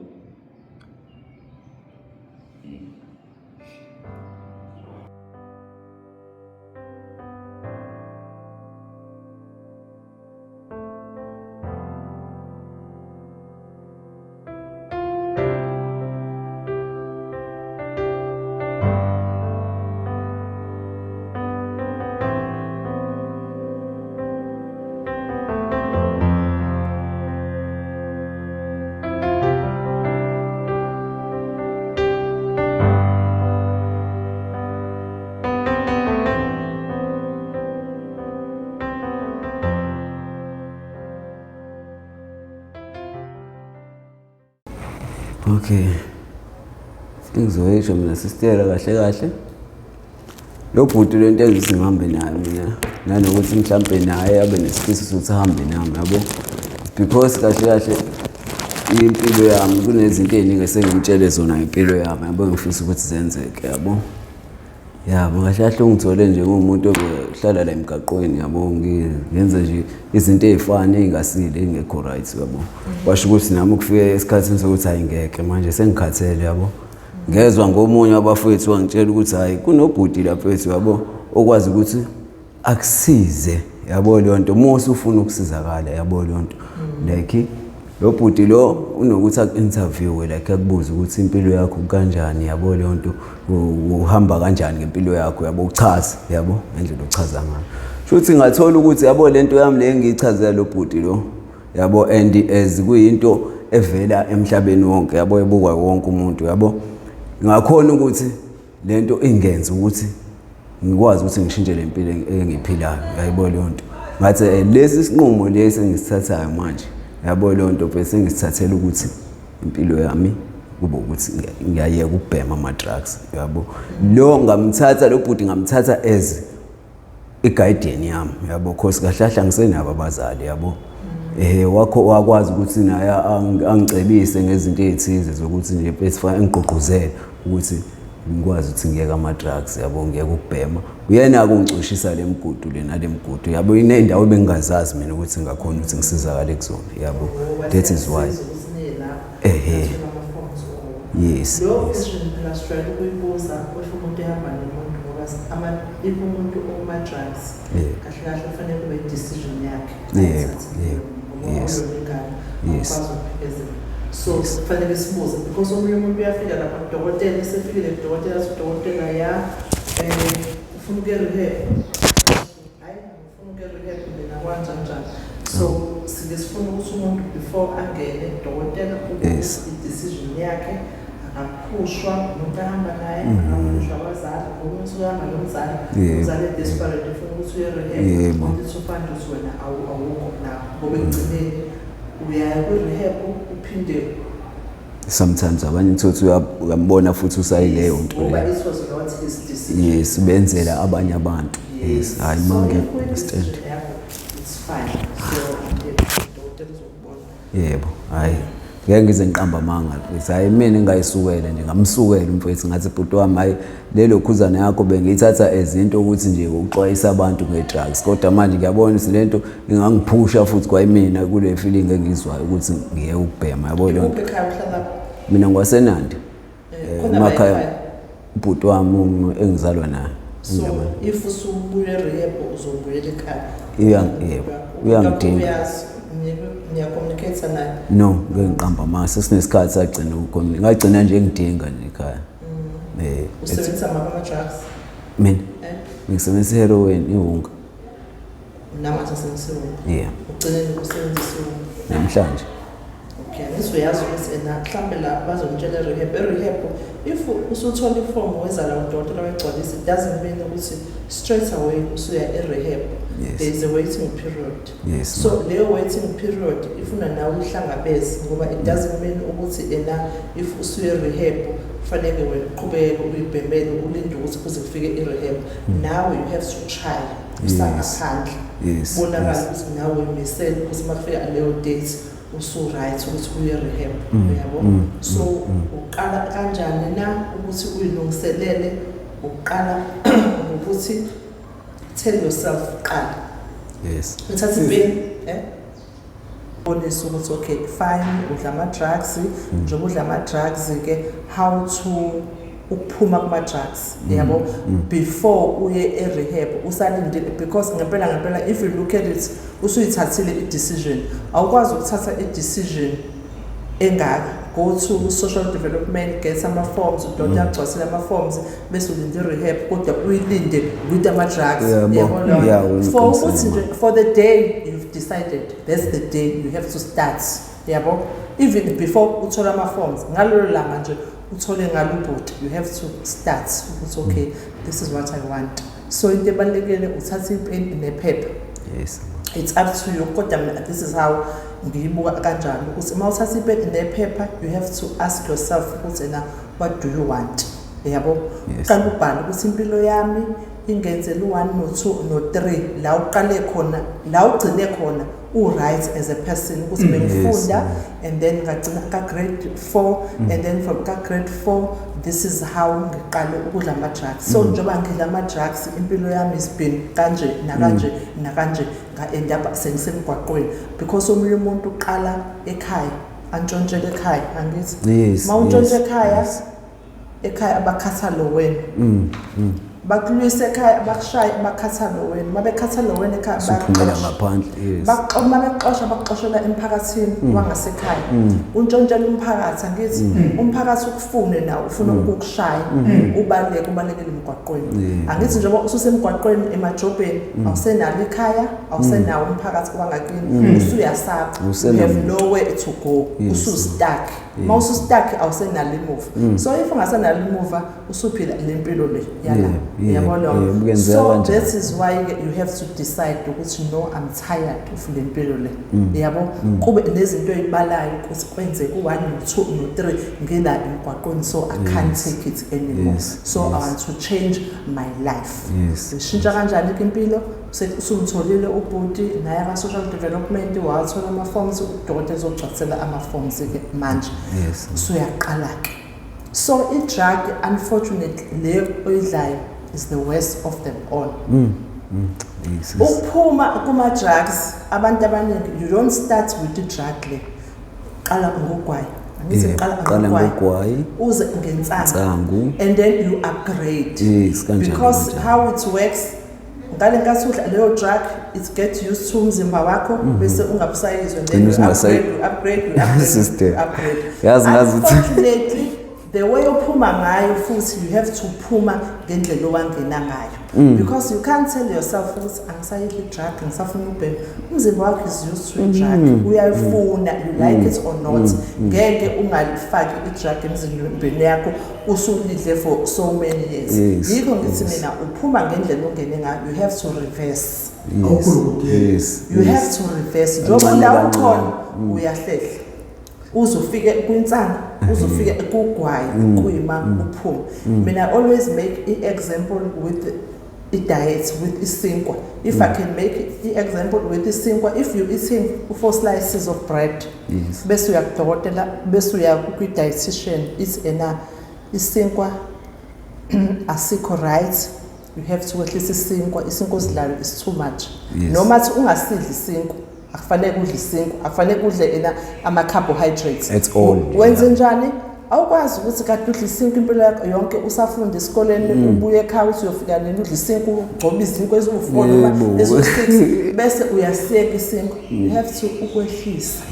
Speaker 2: Okay. Ngizoyisho mina sister kahle kahle. Lo bhuti lento engithi ngihambe naye mina nanokuthi mhlambe naye abe nesifiso sokuthi ahambe nami yabo. Because kahle kahle impilo yami kunezinto eziningi esengimtshele zona ngempilo yami yabo ngifisa ukuthi zenzeke yabo. Yabo kahle kahle ungithole nje ngumuntu obehlala la emgaqweni yabo ngenza nje izinto ezifana ezingasile engekho right yabo. Kwasho ukuthi nami kufike esikhathini sokuthi hayi ngeke manje sengikhathele yabo. Ngezwa ngomunye wabafowethu wangitshela ukuthi hayi kunobhuti lapha ethu yabo okwazi ukuthi akusize yabo leyo nto musu ufuna ukusizakala yabo leyo nto. Like lo bhuti lo unokuthi aku-interviewe like akubuze ukuthi impilo yakho kanjani yabo leyo nto uhamba kanjani ngempilo yakho yabo uchaze yabo ngendlela ochaza ngayo. Shuthi ngathola ukuthi yabo lento yami le engiyichazela lo bhuti lo yabo and as kuyinto evela emhlabeni wonke yabo ebukwa wonke umuntu yabo ngakhona ukuthi lento ingenza ukuthi ngikwazi ukuthi ngishintshe lempilo engiphilayo yayibona leyo nto. Ngathi lesi sinqumo lesi engisithathayo manje yabo leyo nto bese ngisithathela ukuthi impilo yami kube ukuthi ngiyayeka ukubhema ama-drugs yabo. Lo ngamthatha lo bhuti ngamthatha as i-guardian yami yabo cause kahle kahle angisenabo abazali yabo. Wakho wakwazi ukuthi naye angicebise ngezinto ezithize zokuthi nje bese engigqugquzele ukuthi ngikwazi ukuthi ngiyeke ama-drugs yabo ngiyeke ukubhema. Uyena akungicushisa le migudu le nale migudu yabo iney'ndawo ebengingazazi mina ukuthi ngakhona ukuthi ngisizakale kuzona yabo. That is why. Yes.
Speaker 3: Lo question phela sijwayele ukuyibuza if umuntu ehamba nomuntu ngoba if umuntu okuma-drugs kahle kahle kufanele kube i-decision yakhe.
Speaker 2: Yebo, yebo. Yes. Yes.
Speaker 3: So kufanele sibuze because omunye umuntu uyafika lapha kudokotela, esefikile kudokotela athi udokotela ya ufuna ukuya rehab. Hayi, ngifuna ukuya rehab mina kwanjanjani. So sike sifuna ukuthi umuntu before angene kudokotela i-decision yakhe akaphushwa umuntu ahamba naye, akaphushwa abazali, umuntu uhamba nomzali, umzali desperate ufuna ukuthi uye rehab, only to find ukuthi wena awukho lapho ngoba ekugcineni uyaya kwi-rehab uphinde.
Speaker 2: Sometimes abanye uthi uyambona futhi usayileyo nto
Speaker 3: leyo. It was not his decision.
Speaker 2: Yes, benzela abanye abantu. Yes, hayi mange understand.
Speaker 3: It's fine. So udokotela uzokubona.
Speaker 2: Yebo, hayi. Ngeke ngize ngiqamba amanga mfethu. Hayi mina engayisukela nje ngamsukela umfethu ngathi bhuti wami hayi lelo khuzana yakho bengiyithatha ezinto ukuthi nje ukuxwayisa abantu nge-drugs, kodwa manje ngiyabona ukuthi lento ingangiphusha futhi kwayimina kule feeling engizwayo ukuthi ngiye ukubhema, yabo leyo nto. Mina ngwaseNandi emakhaya, ubhuti wami engizalwa naye.
Speaker 3: So if usubuye rehab uzobuyela ekhaya?
Speaker 2: Yebo, uyangidinga.
Speaker 3: Niya-communicate naye?
Speaker 2: No, ngeke ngiqamba amanga, sesinesikhathi sagcina ukucommunicate, ngagcina nje ngidinga nje ekhaya.
Speaker 3: Usebenzisa ama-drugs?
Speaker 2: Mina ngisebenzisa heroin, iwunga.
Speaker 3: Namanje usebenzisa iwunga?
Speaker 2: Yeah.
Speaker 3: Ugcine ukusebenzisa iwunga?
Speaker 2: Namhlanje.
Speaker 3: Okay, ngizoyazi ukuthi ena mhlambe la bazongitshela rehab, e-rehab if usuthola ifomu weza la udokotela wayigcwalisa, it doesn't mean ukuthi straight away usuya e-rehab. There is a waiting period. So leyo waiting period ifuna nawe uhlangabeze, ngoba it doesn't mean ukuthi ena if usuye rehab kufanele wena uqhubeke uyibhemele ulinde ukuthi kuze kufike i-rehab. Now you have to try usangaphandle. Bonakala ukuthi nawe uyimisele ukuthi uma kufika leyo date usu-right ukuthi uye rehab, uyabo. So uqala kanjani na ukuthi uyilungiselele? Uqala ngokuthi tell yourself qala. Uthatha ipeni, bonisa ukuthi okay fine, udla ama-drugs, njengoba udla ama-drugs ke how to ukuphuma kuma-drugs, yabo, before uye e-rehab usalindile, because ngempela ngempela if you look at it usuyithathile i-decision, awukwazi ukuthatha i-decision engaka, go to social development, get ama-forms, udokotela agcwalisele ama-forms bese ulinde i-rehab, kodwa uyilinde with ama-drugs, yabo. For ukuthi nje for the day you've decided, that's the day you have to start, yabo, even before uthola ama-forms ngalelo langa nje uthole ngalo ubhuti, you have to start ukuthi okay, this is what I want. So into ebalulekile uthatha ipeni nephepha. It's up to you, kodwa mina this is how ngiyibuka kanjalo ukuthi uma uthatha ipeni nephepha you have to ask yourself ukuthi na what do you want, yabo. Uqala ubhale ukuthi impilo yami ingenzela u1 no2 no3, la uqale khona la ugcine khona u-right as a person ukuthi bengifunda and then ngagcina ka grade 4 and then from ka grade 4 this is how ngiqale ukudla ama-drugs. So njengoba ngidla ama-drugs impilo yami is been kanje nakanje nakanje, nga-end up sengisemgwaqweni because omunye umuntu uqala ekhaya antshontshele ekhaya, angithi ma untshontshe ekhaya, ekhaya abakhathalo wena, bakulwisa ekhaya, bakushaye, bakhathalo wena, mabekhathalo wena ekhaya
Speaker 2: bayakuphumela ngaphandle.
Speaker 3: Mabekuxosha bakuxoshela emphakathini wangasekhaya, untshontshela umphakathi, angithi umphakathi ukufune nawo ufuna ukukushaya, ubaleke ubalekele emgwaqweni, angithi njengoba ususemgwaqweni emajobheni awusenalo ikhaya, awusenawo umphakathi wangakini, usuyasaba, you have nowhere to go, usu-stuck. Ma usu-stuck awusenalo imuva. So if ungasenalo imuva usuphila le mpilo le yala, yabona. So that is why you have to decide ukuthi no, I'm tired of le mpilo le, yabo. Kube nezinto ezibalayo ukuthi kwenzeke u1 no2 no3 ngila emgwaqweni, so I can't take it anymore. So I want to change my life. Ngishintsha kanjani impilo? Usumtholile ubhuti naye ka social development wathola ama forms, udokotela uzogcwalisela ama forms ke manje. Usuyaqala ke. So i-drug unfortunately le oyidlayo is the worst of them all. Ukuphuma kuma-drugs, abantu abaningi you don't start with the drug le, qala ngogwayi, angithi qala ngogwayi uze ngensangu and then you upgrade. Because how it works, Ngale nkathi udla leyo drug, it get used to umzimba wakho, bese ungabusayizwa. Then
Speaker 4: Gcina
Speaker 3: you
Speaker 4: usungasayi-
Speaker 3: upgrade, you upgrade, you upgrade,
Speaker 4: Sister.
Speaker 3: you upgrade.
Speaker 4: Yazi ngazi ukuthi-
Speaker 3: Unfortunately, the way ophuma ngayo futhi, you have to phuma ngendlela owangena ngayo, because you can't tell yourself ukuthi angisayidli i-drug, ngisafuna ubhema. Umzimba wakho is used to i-drug, uyayifuna, you like it or not. Ngeke ungalifaki i-drug emzimbeni yakho usulidle for so many years. Yikho ngithi mina uphuma ngendlela ongene ngayo. You have to reverse. You have to reverse njengoba
Speaker 4: Kancane
Speaker 3: la
Speaker 4: kancane.
Speaker 3: ukhona, uyahlehla uze ufike kwinsangu, uze ufike kugwayi, kuyima uphuma. Mina I always make i-example with i-diet, with isinkwa. If I can make i-example with isinkwa, if you eating four slices of bread, bese uya kudokotela, bese uya kwi-dietitian, ithi ena isinkwa asikho right, you have to wehlisa isinkwa. Isinkwa osidlayo is too much. Noma athi ungasidli isinkwa, akufanele udle isinkwa, akufanele udle ena ama-carbohydrates
Speaker 4: At all.
Speaker 3: Wenze njani? Awukwazi ukuthi kade udle isinkwa impilo yakho yonke, usafunda esikoleni, ubuye ekhaya, uthi uyofika nini udle isinkwa, ugcobe izinkwa eziwu-4 noma eziwu-6, bese uyasiyeka isinkwa. You have to ukwehlisa.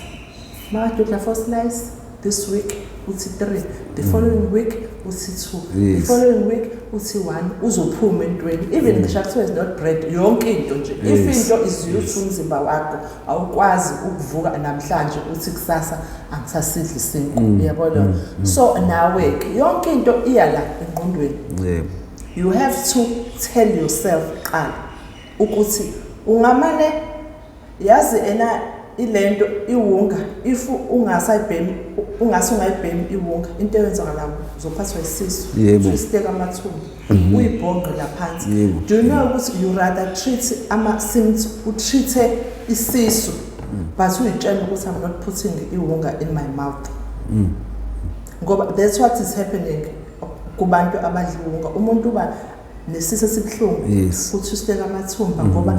Speaker 3: Makade udla four slice this week, uthi three, the following week uthi two, the following week uthi one, uzophuma entweni. Even ngisho kuthiwa is not bread, yonke into nje, if into is used to umzimba wakho, awukwazi ukuvuka namhlanje uthi kusasa angisasidli isinkwa, uyabo leyo. So nawe-ke yonke into iya la engqondweni. You have to tell yourself qala ukuthi ungamane yazi ena ilento iwunga, if ungasayibhemi, ungase ungayibhemi iwunga, into eyenzakalayo uzophathwa isisu, twisteka amathumba, uyibhonqe laphansi. Do you know ukuthi you rather treat ama-symptoms, utreat isisu, but uyitshela ukuthi I'm not putting iwunga in my mouth, ngoba that's what is happening kubantu abadla iwunga. Umuntu uba nesisu esibuhlungu, kutwisteka amathumba, ngoba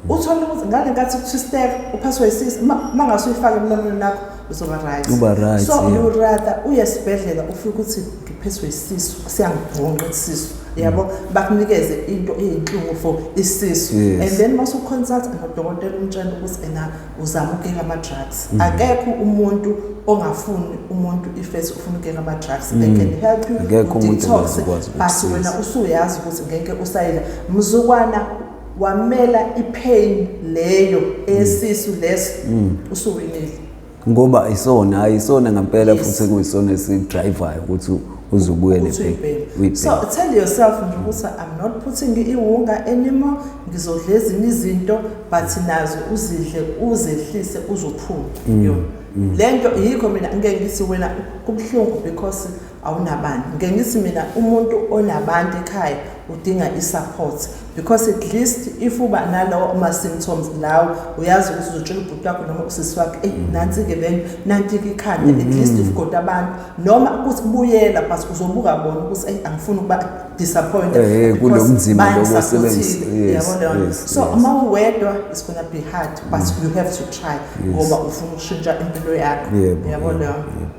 Speaker 3: uthole ukuthi ngale nkathi kutwisteka uphathwe isisu, ma ngase uyifake emlomeni lakho uzoba right.
Speaker 4: Uba right,
Speaker 3: So
Speaker 4: yeah.
Speaker 3: you rather uye esibhedlela, ufike ukuthi ngiphethwe isisu, siyangibhonqa isisu, yabo, bakunikeze into eyinhlungu for isisu. And then mase uconsult nodokotela, umtshela ukuthi ena uzama ukuyeka ama-drugs. Akekho umuntu ongafuni, umuntu ifesi ufuna ukuyeka ama-drugs, they can help you
Speaker 4: Akekho umuntu
Speaker 3: detox,
Speaker 4: ongazukwazi
Speaker 3: but
Speaker 4: ukukusiza.
Speaker 3: wena usuyazi ukuthi ngeke usayila mzukwana wamela ipain leyo esisu leso, usuwinile.
Speaker 4: Ngoba isona, hayi, isona ngempela. Futhi kuyisona esidrivayo ukuthi uzubuyele
Speaker 3: ukuthi
Speaker 4: back,
Speaker 3: uyibheme.
Speaker 4: uyibheme.
Speaker 3: So tell yourself nje ukuthi I'm not putting iwunga anymore, ngizodla ezinye izinto, but nazo uzidle uzehlise, uzophuma. Yo, lento yikho mina ngeke ngithi wena kubuhlungu because awunabani. Ngeke ngithi mina umuntu onabantu ekhaya udinga i-support, because at least if uba nalawo ama-symptoms lawo, uyazi ukuthi uzotshela ubhuti wakho noma usisi wakho, eyi, nansi-ke lento, nanti-ke ikhanda. At least you've got abantu, noma ukuthi buyela, but uzobuka bona ukuthi eyi, angifuni ukuba disappointed
Speaker 4: Kulo
Speaker 3: because
Speaker 4: mzimba lo
Speaker 3: bangisupportile.
Speaker 4: osebenzisa.
Speaker 3: Yabo leyo nto. So uma uwedwa it's gonna be hard, but you have to try, ngoba ufuna ukushintsha impilo yakho. Yabo leyo nto.
Speaker 4: Yebo.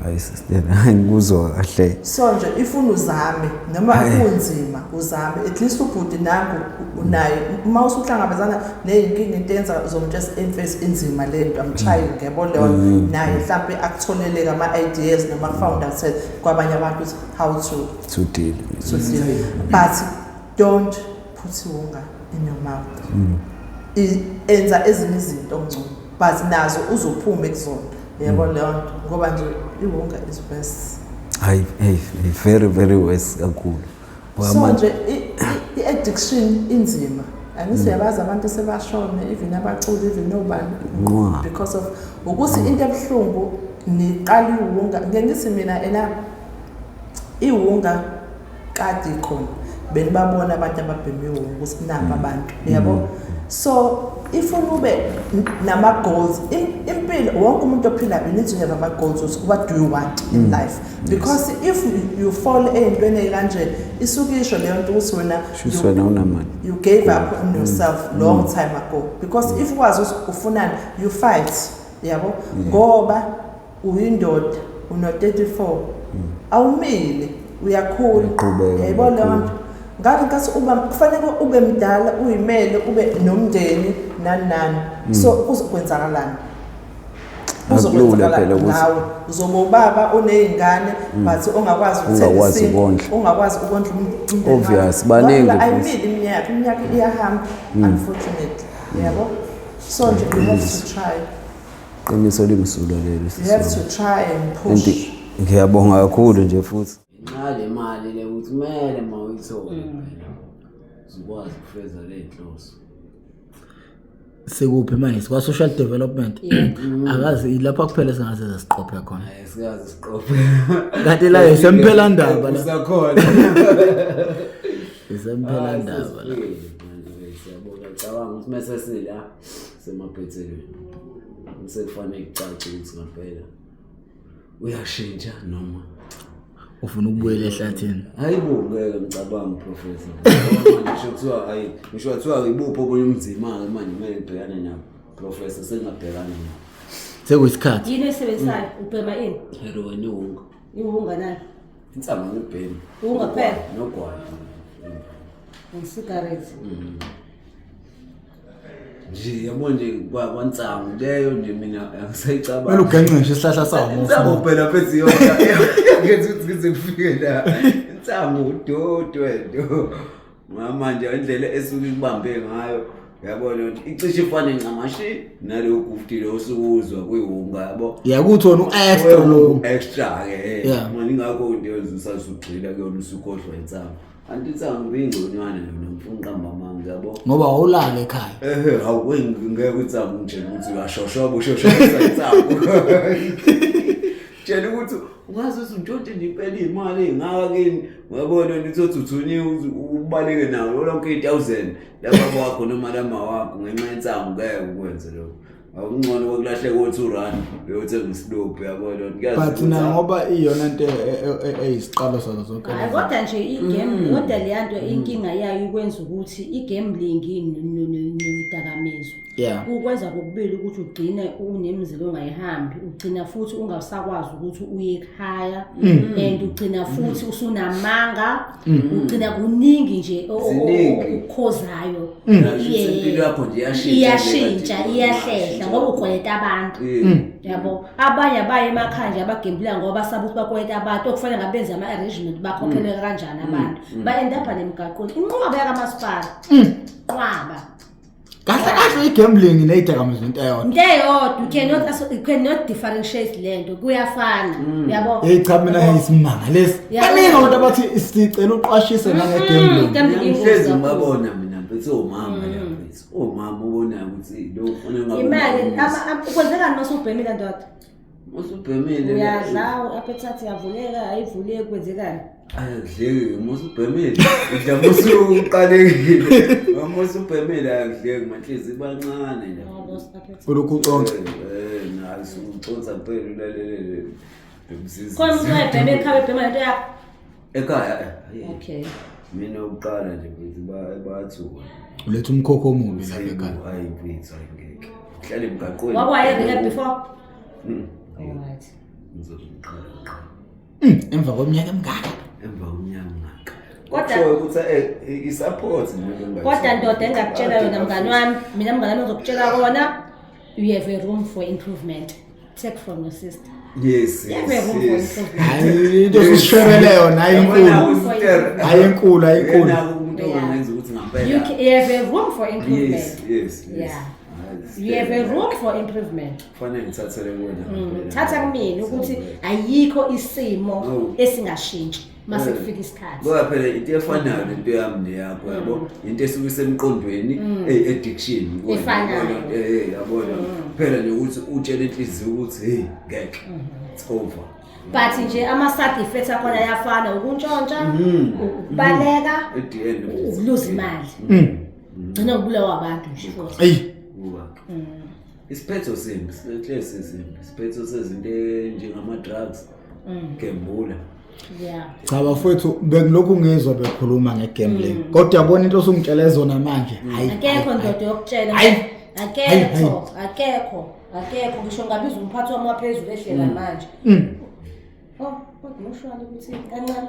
Speaker 4: Hayi sister, ngikuzwa kahle.
Speaker 3: So nje ifuna uzame, noma kunzima, uzame at least. Ubhuti nangu unaye, uma usuhlangabezana ney'nkinga, into enza uzomtshela emfesi inzima le nto, I'm trying, yabo leyo. Naye mhlampe akutholeleke ama-ideas noma akufound out kwabanye abantu ukuthi how to
Speaker 4: To deal.
Speaker 3: To deal, but don't put iwunga in your mouth. Enza ezinye izinto ngcono, but nazo uzophuma ekuzona, yabo leyo nto, ngoba nje iwunga is worse.
Speaker 4: Hayi, hey, very very worse kakhulu. Ngoba
Speaker 3: So
Speaker 4: manje-
Speaker 3: nje i-addiction inzima. Angithi uyabazi abantu sebashone, even abaculi, even nobani,
Speaker 4: Nqwa.
Speaker 3: because of ukuthi into ebuhlungu niqala iwunga. Ngeke ngithi mina ena iwunga kade ikhona, benibabona abantu ababhema iwunga ukuthi napa abantu, yabo. So ifuna ube nama-goals. Impilo, wonke umuntu ophilayo, you need to have ama-goals ukuthi what do you want in life, because if you fall ey'ntweni ey'kanje, isuke isho leyo nto ukuthi wena
Speaker 4: Shuthi wena unamali.
Speaker 3: You gave up on yourself long time ago, because if ukwazi ukuthi ufunani, you fight, yabo, ngoba uyindoda, uno 34, awumile, uyakhula.
Speaker 4: Uyaqhubeka,
Speaker 3: Yayibona leyo
Speaker 4: uyakhula.
Speaker 3: nto. Ngale nkathi uba kufanele ube mdala uyimele ube nomndeni nani nani. So kuzokwenzakalani?
Speaker 4: Akulula phela ukuthi-
Speaker 3: Nawe uzoba ubaba oney'ngane but ongakwazi ukuthenga
Speaker 4: Ungakwazi
Speaker 3: isinkwa,
Speaker 4: ukondla.
Speaker 3: ongakwazi ukondla umndeni
Speaker 4: Obvious,
Speaker 3: wakho.
Speaker 4: baningi
Speaker 3: Ngoba
Speaker 4: futhi.
Speaker 3: ayimile iminyaka, iminyaka iyahamba unfortunately. Yabo? So nje you have to try.
Speaker 4: Qiniso limsulwa lelo
Speaker 3: You have to try and push.
Speaker 4: And ngiyabonga kakhulu nje futhi.
Speaker 2: Ngenxa le mali le ukuthi kumele uma uyithole phela uzokwazi ukufeza le nhloso.
Speaker 5: Sikuphi manje? Sikwa-social development. Akazi lapha kuphela singaze siqophe khona.
Speaker 2: Hayi sikaze siqophe.
Speaker 5: Kanti la isemphela ndaba la.
Speaker 2: Usakhona.
Speaker 5: Isemphela ndaba la.
Speaker 2: Manje siyabonga cabanga ukuthi mase sila semaphethelweni. Sekufanele kucace ukuthi ngempela uyashintsha noma
Speaker 5: Ufuna ukubuyela ehlathini.
Speaker 2: Hayi bo ngeke ngicabanga professor. Ngoba Ngisho kuthiwa hayi ngisho kuthiwa ibuphi obunye ubunzima ke manje kumele ngibhekane nabo. Professor sengingabhekana nabo.
Speaker 5: Sekuyisikhathi.
Speaker 6: Yini oyisebenzisayo? Ubhema ini?
Speaker 2: Heroin iwunga.
Speaker 6: Iwunga nani?
Speaker 2: Insangu ngibhemi.
Speaker 6: Iwunga kuphela?
Speaker 2: Nogwayi.
Speaker 6: Isigarethi.
Speaker 2: Nje yabo nje kwansangu leyo nje mina angisayicabanga.
Speaker 1: Kumele ugenqe nje isihlahla sawo uma
Speaker 2: Insangu
Speaker 1: ufuna.
Speaker 2: phela phezu yona. Ngenza ukuthi ngize ngifike la. Insangu udodwe. Mama nje indlela esuke ikubambe ngayo yabona ukuthi icishe ifane ncamashi naleyo gufti lo osukuzwa kwiwunga yabo.
Speaker 5: Yakuthi wona u-extra lo.
Speaker 2: Extra ke.
Speaker 5: Yeah.
Speaker 2: Manje ingakho into usazugxila kuyona usukhohlwa insangu. Anti insangu ibingconywana yona ngifuna uqamba amanga yabo.
Speaker 5: Ngoba wawulala ekhaya.
Speaker 2: Ehe, hawu ngeke insangu ngitshela ukuthi uyashoshoba ushoshoba insangu. Tshela ukuthi ungaze untshontshe nje impela iy'mali ey'ngaka kini uyabona wena uthi uthunyiwe ubaleke nawo lonke i-thousand laba wakho noma lama wakho ngenxa yensangu ngeke ukwenze lokho. Awungcono kokulahleka o-two rand uyothenga isilobhu uyabona Kuyazi
Speaker 1: But
Speaker 2: ukuthi
Speaker 1: na ngoba iyona into eyisiqalo sazo zonke
Speaker 6: Hayi
Speaker 1: lezi.
Speaker 6: kodwa nje i-game kodwa leya nto inkinga yayo ikwenza ukuthi i-gambling nezidakamizwa.
Speaker 5: Yeah.
Speaker 6: Kukwenza kokubili ukuthi ugcine unemizila ongayihambi, ugcina futhi ungasakwazi ukuthi uye ekhaya and ugcina futhi usunamanga, ugcina kuningi nje
Speaker 2: Ziningi.
Speaker 6: okukhozayo.
Speaker 2: Ngisho ukuthi impilo yakho nje iyashintsha
Speaker 6: Iyashintsha,
Speaker 2: nje,
Speaker 6: iyahlehla ngoba ukweleta abantu. Yabo, abanye abaye emakhaya nje abagembula ngoba basaba ukuthi bakweleta abantu okufanele ngabe benze ama-arrangement bakhokhelwe kanjani abantu. Ba-end up nemigaqweni. Inqwaba yakamasipala. Qwaba.
Speaker 1: Kahle kahle i-gambling neyidakamizwa into eyodwa.
Speaker 6: Into eyodwa you cannot differentiate lento kuyafana. Yabo.
Speaker 1: Hey cha mina isimanga lesi.
Speaker 6: Yeah.
Speaker 1: Baningi abantu abathi sicela uqwashise nange-gambling.
Speaker 6: Gambling ingozi
Speaker 2: Ngihlezi
Speaker 6: kakhulu.
Speaker 2: ngibabona mina mfethu omama la mfethu. Omama ubonayo ukuthi lo ufuna ngabe
Speaker 6: Imali kwenzekani uma usubhemile ndoda?
Speaker 2: Usubhemile.
Speaker 6: Uyadla, i-appetite iyavuleka, ayivuleki kwenzekani?
Speaker 2: Akudleki uma usubhemile. Udla uma usuqalekile. Uma usubhemile akudleki manhliziyo iba ncane nje.
Speaker 1: Ulokhu uconsa.
Speaker 2: Nayi usuconsa kuphela ulalelele. Lo
Speaker 6: Khona umuntu owayebhema ekhaya ebhema lento yakho.
Speaker 2: Ekhaya. Hayi.
Speaker 6: Okay.
Speaker 2: Mina ukuqala nje mfethu bayathuka.
Speaker 1: Uletha umkhokho omubi lapha ekhaya.
Speaker 2: Hayi mfethu hayi ngeke. Hlale emgaqweni.
Speaker 6: Wake waya e-rehab before? Alright.
Speaker 2: Ngizoqala.
Speaker 1: Emva kweminyaka emingaka.
Speaker 2: Emva kweminyaka emingaka.
Speaker 6: Kodwa-
Speaker 2: Kusho ukuthi i-support nje engingayithola.
Speaker 6: Kodwa ndoda engakutshela yona mngani wami, mina mngani wami ngizokutshela kona, you have a room for improvement. Take from your sister.
Speaker 2: Yes.
Speaker 6: You have a room for
Speaker 2: yes.
Speaker 6: improvement.
Speaker 1: Hayi into osishwebele yona hayi inkulu. Hayi enkulu, hayi enkulu.
Speaker 2: Yena umuntu ongenza ukuthi ngampela.
Speaker 6: You have a room for improvement.
Speaker 2: Yes, yes, yes.
Speaker 6: Yeah.
Speaker 2: Hayi,
Speaker 6: You have a room for improvement.
Speaker 2: Kufanele ngithathele kuwena.
Speaker 6: Thatha kumina ukuthi ayikho isimo
Speaker 2: Oh.
Speaker 6: esingashintshi mase kufika isikhathi.
Speaker 2: Ngoba phela into efanayo lento yami neyakho yabo into esuke isemqondweni addiction kuwena,
Speaker 6: Efanayo.
Speaker 2: yabona, yabona phela nje ukuthi utshele inhliziyo ukuthi hey ngeke it's over.
Speaker 6: But nje ama side effects akhona ayafana ukuntshontsha, ukubaleka,
Speaker 2: At the end of the
Speaker 6: ukuluza imali. Gcina ukubulawa abantu nje futhi.
Speaker 1: Eyi
Speaker 2: Kuba. Isiphetho simbi, sihlezi simbi. Isiphetho sezinto njengama drugs. Gembula.
Speaker 6: Yeah.
Speaker 1: cha bafowethu bengilokhu ngizwa bekhuluma nge-gambling. Kodwa yabona into osungitshele zona manje. Hayi.
Speaker 6: Akekho ndoda yokutshela.
Speaker 1: Hayi. Hayi,
Speaker 6: Akekho, akekho, akekho ngisho ngabiza umphathi wami waphezulu ehlela manje. Oh, kodwa ushwala ukuthi kancane.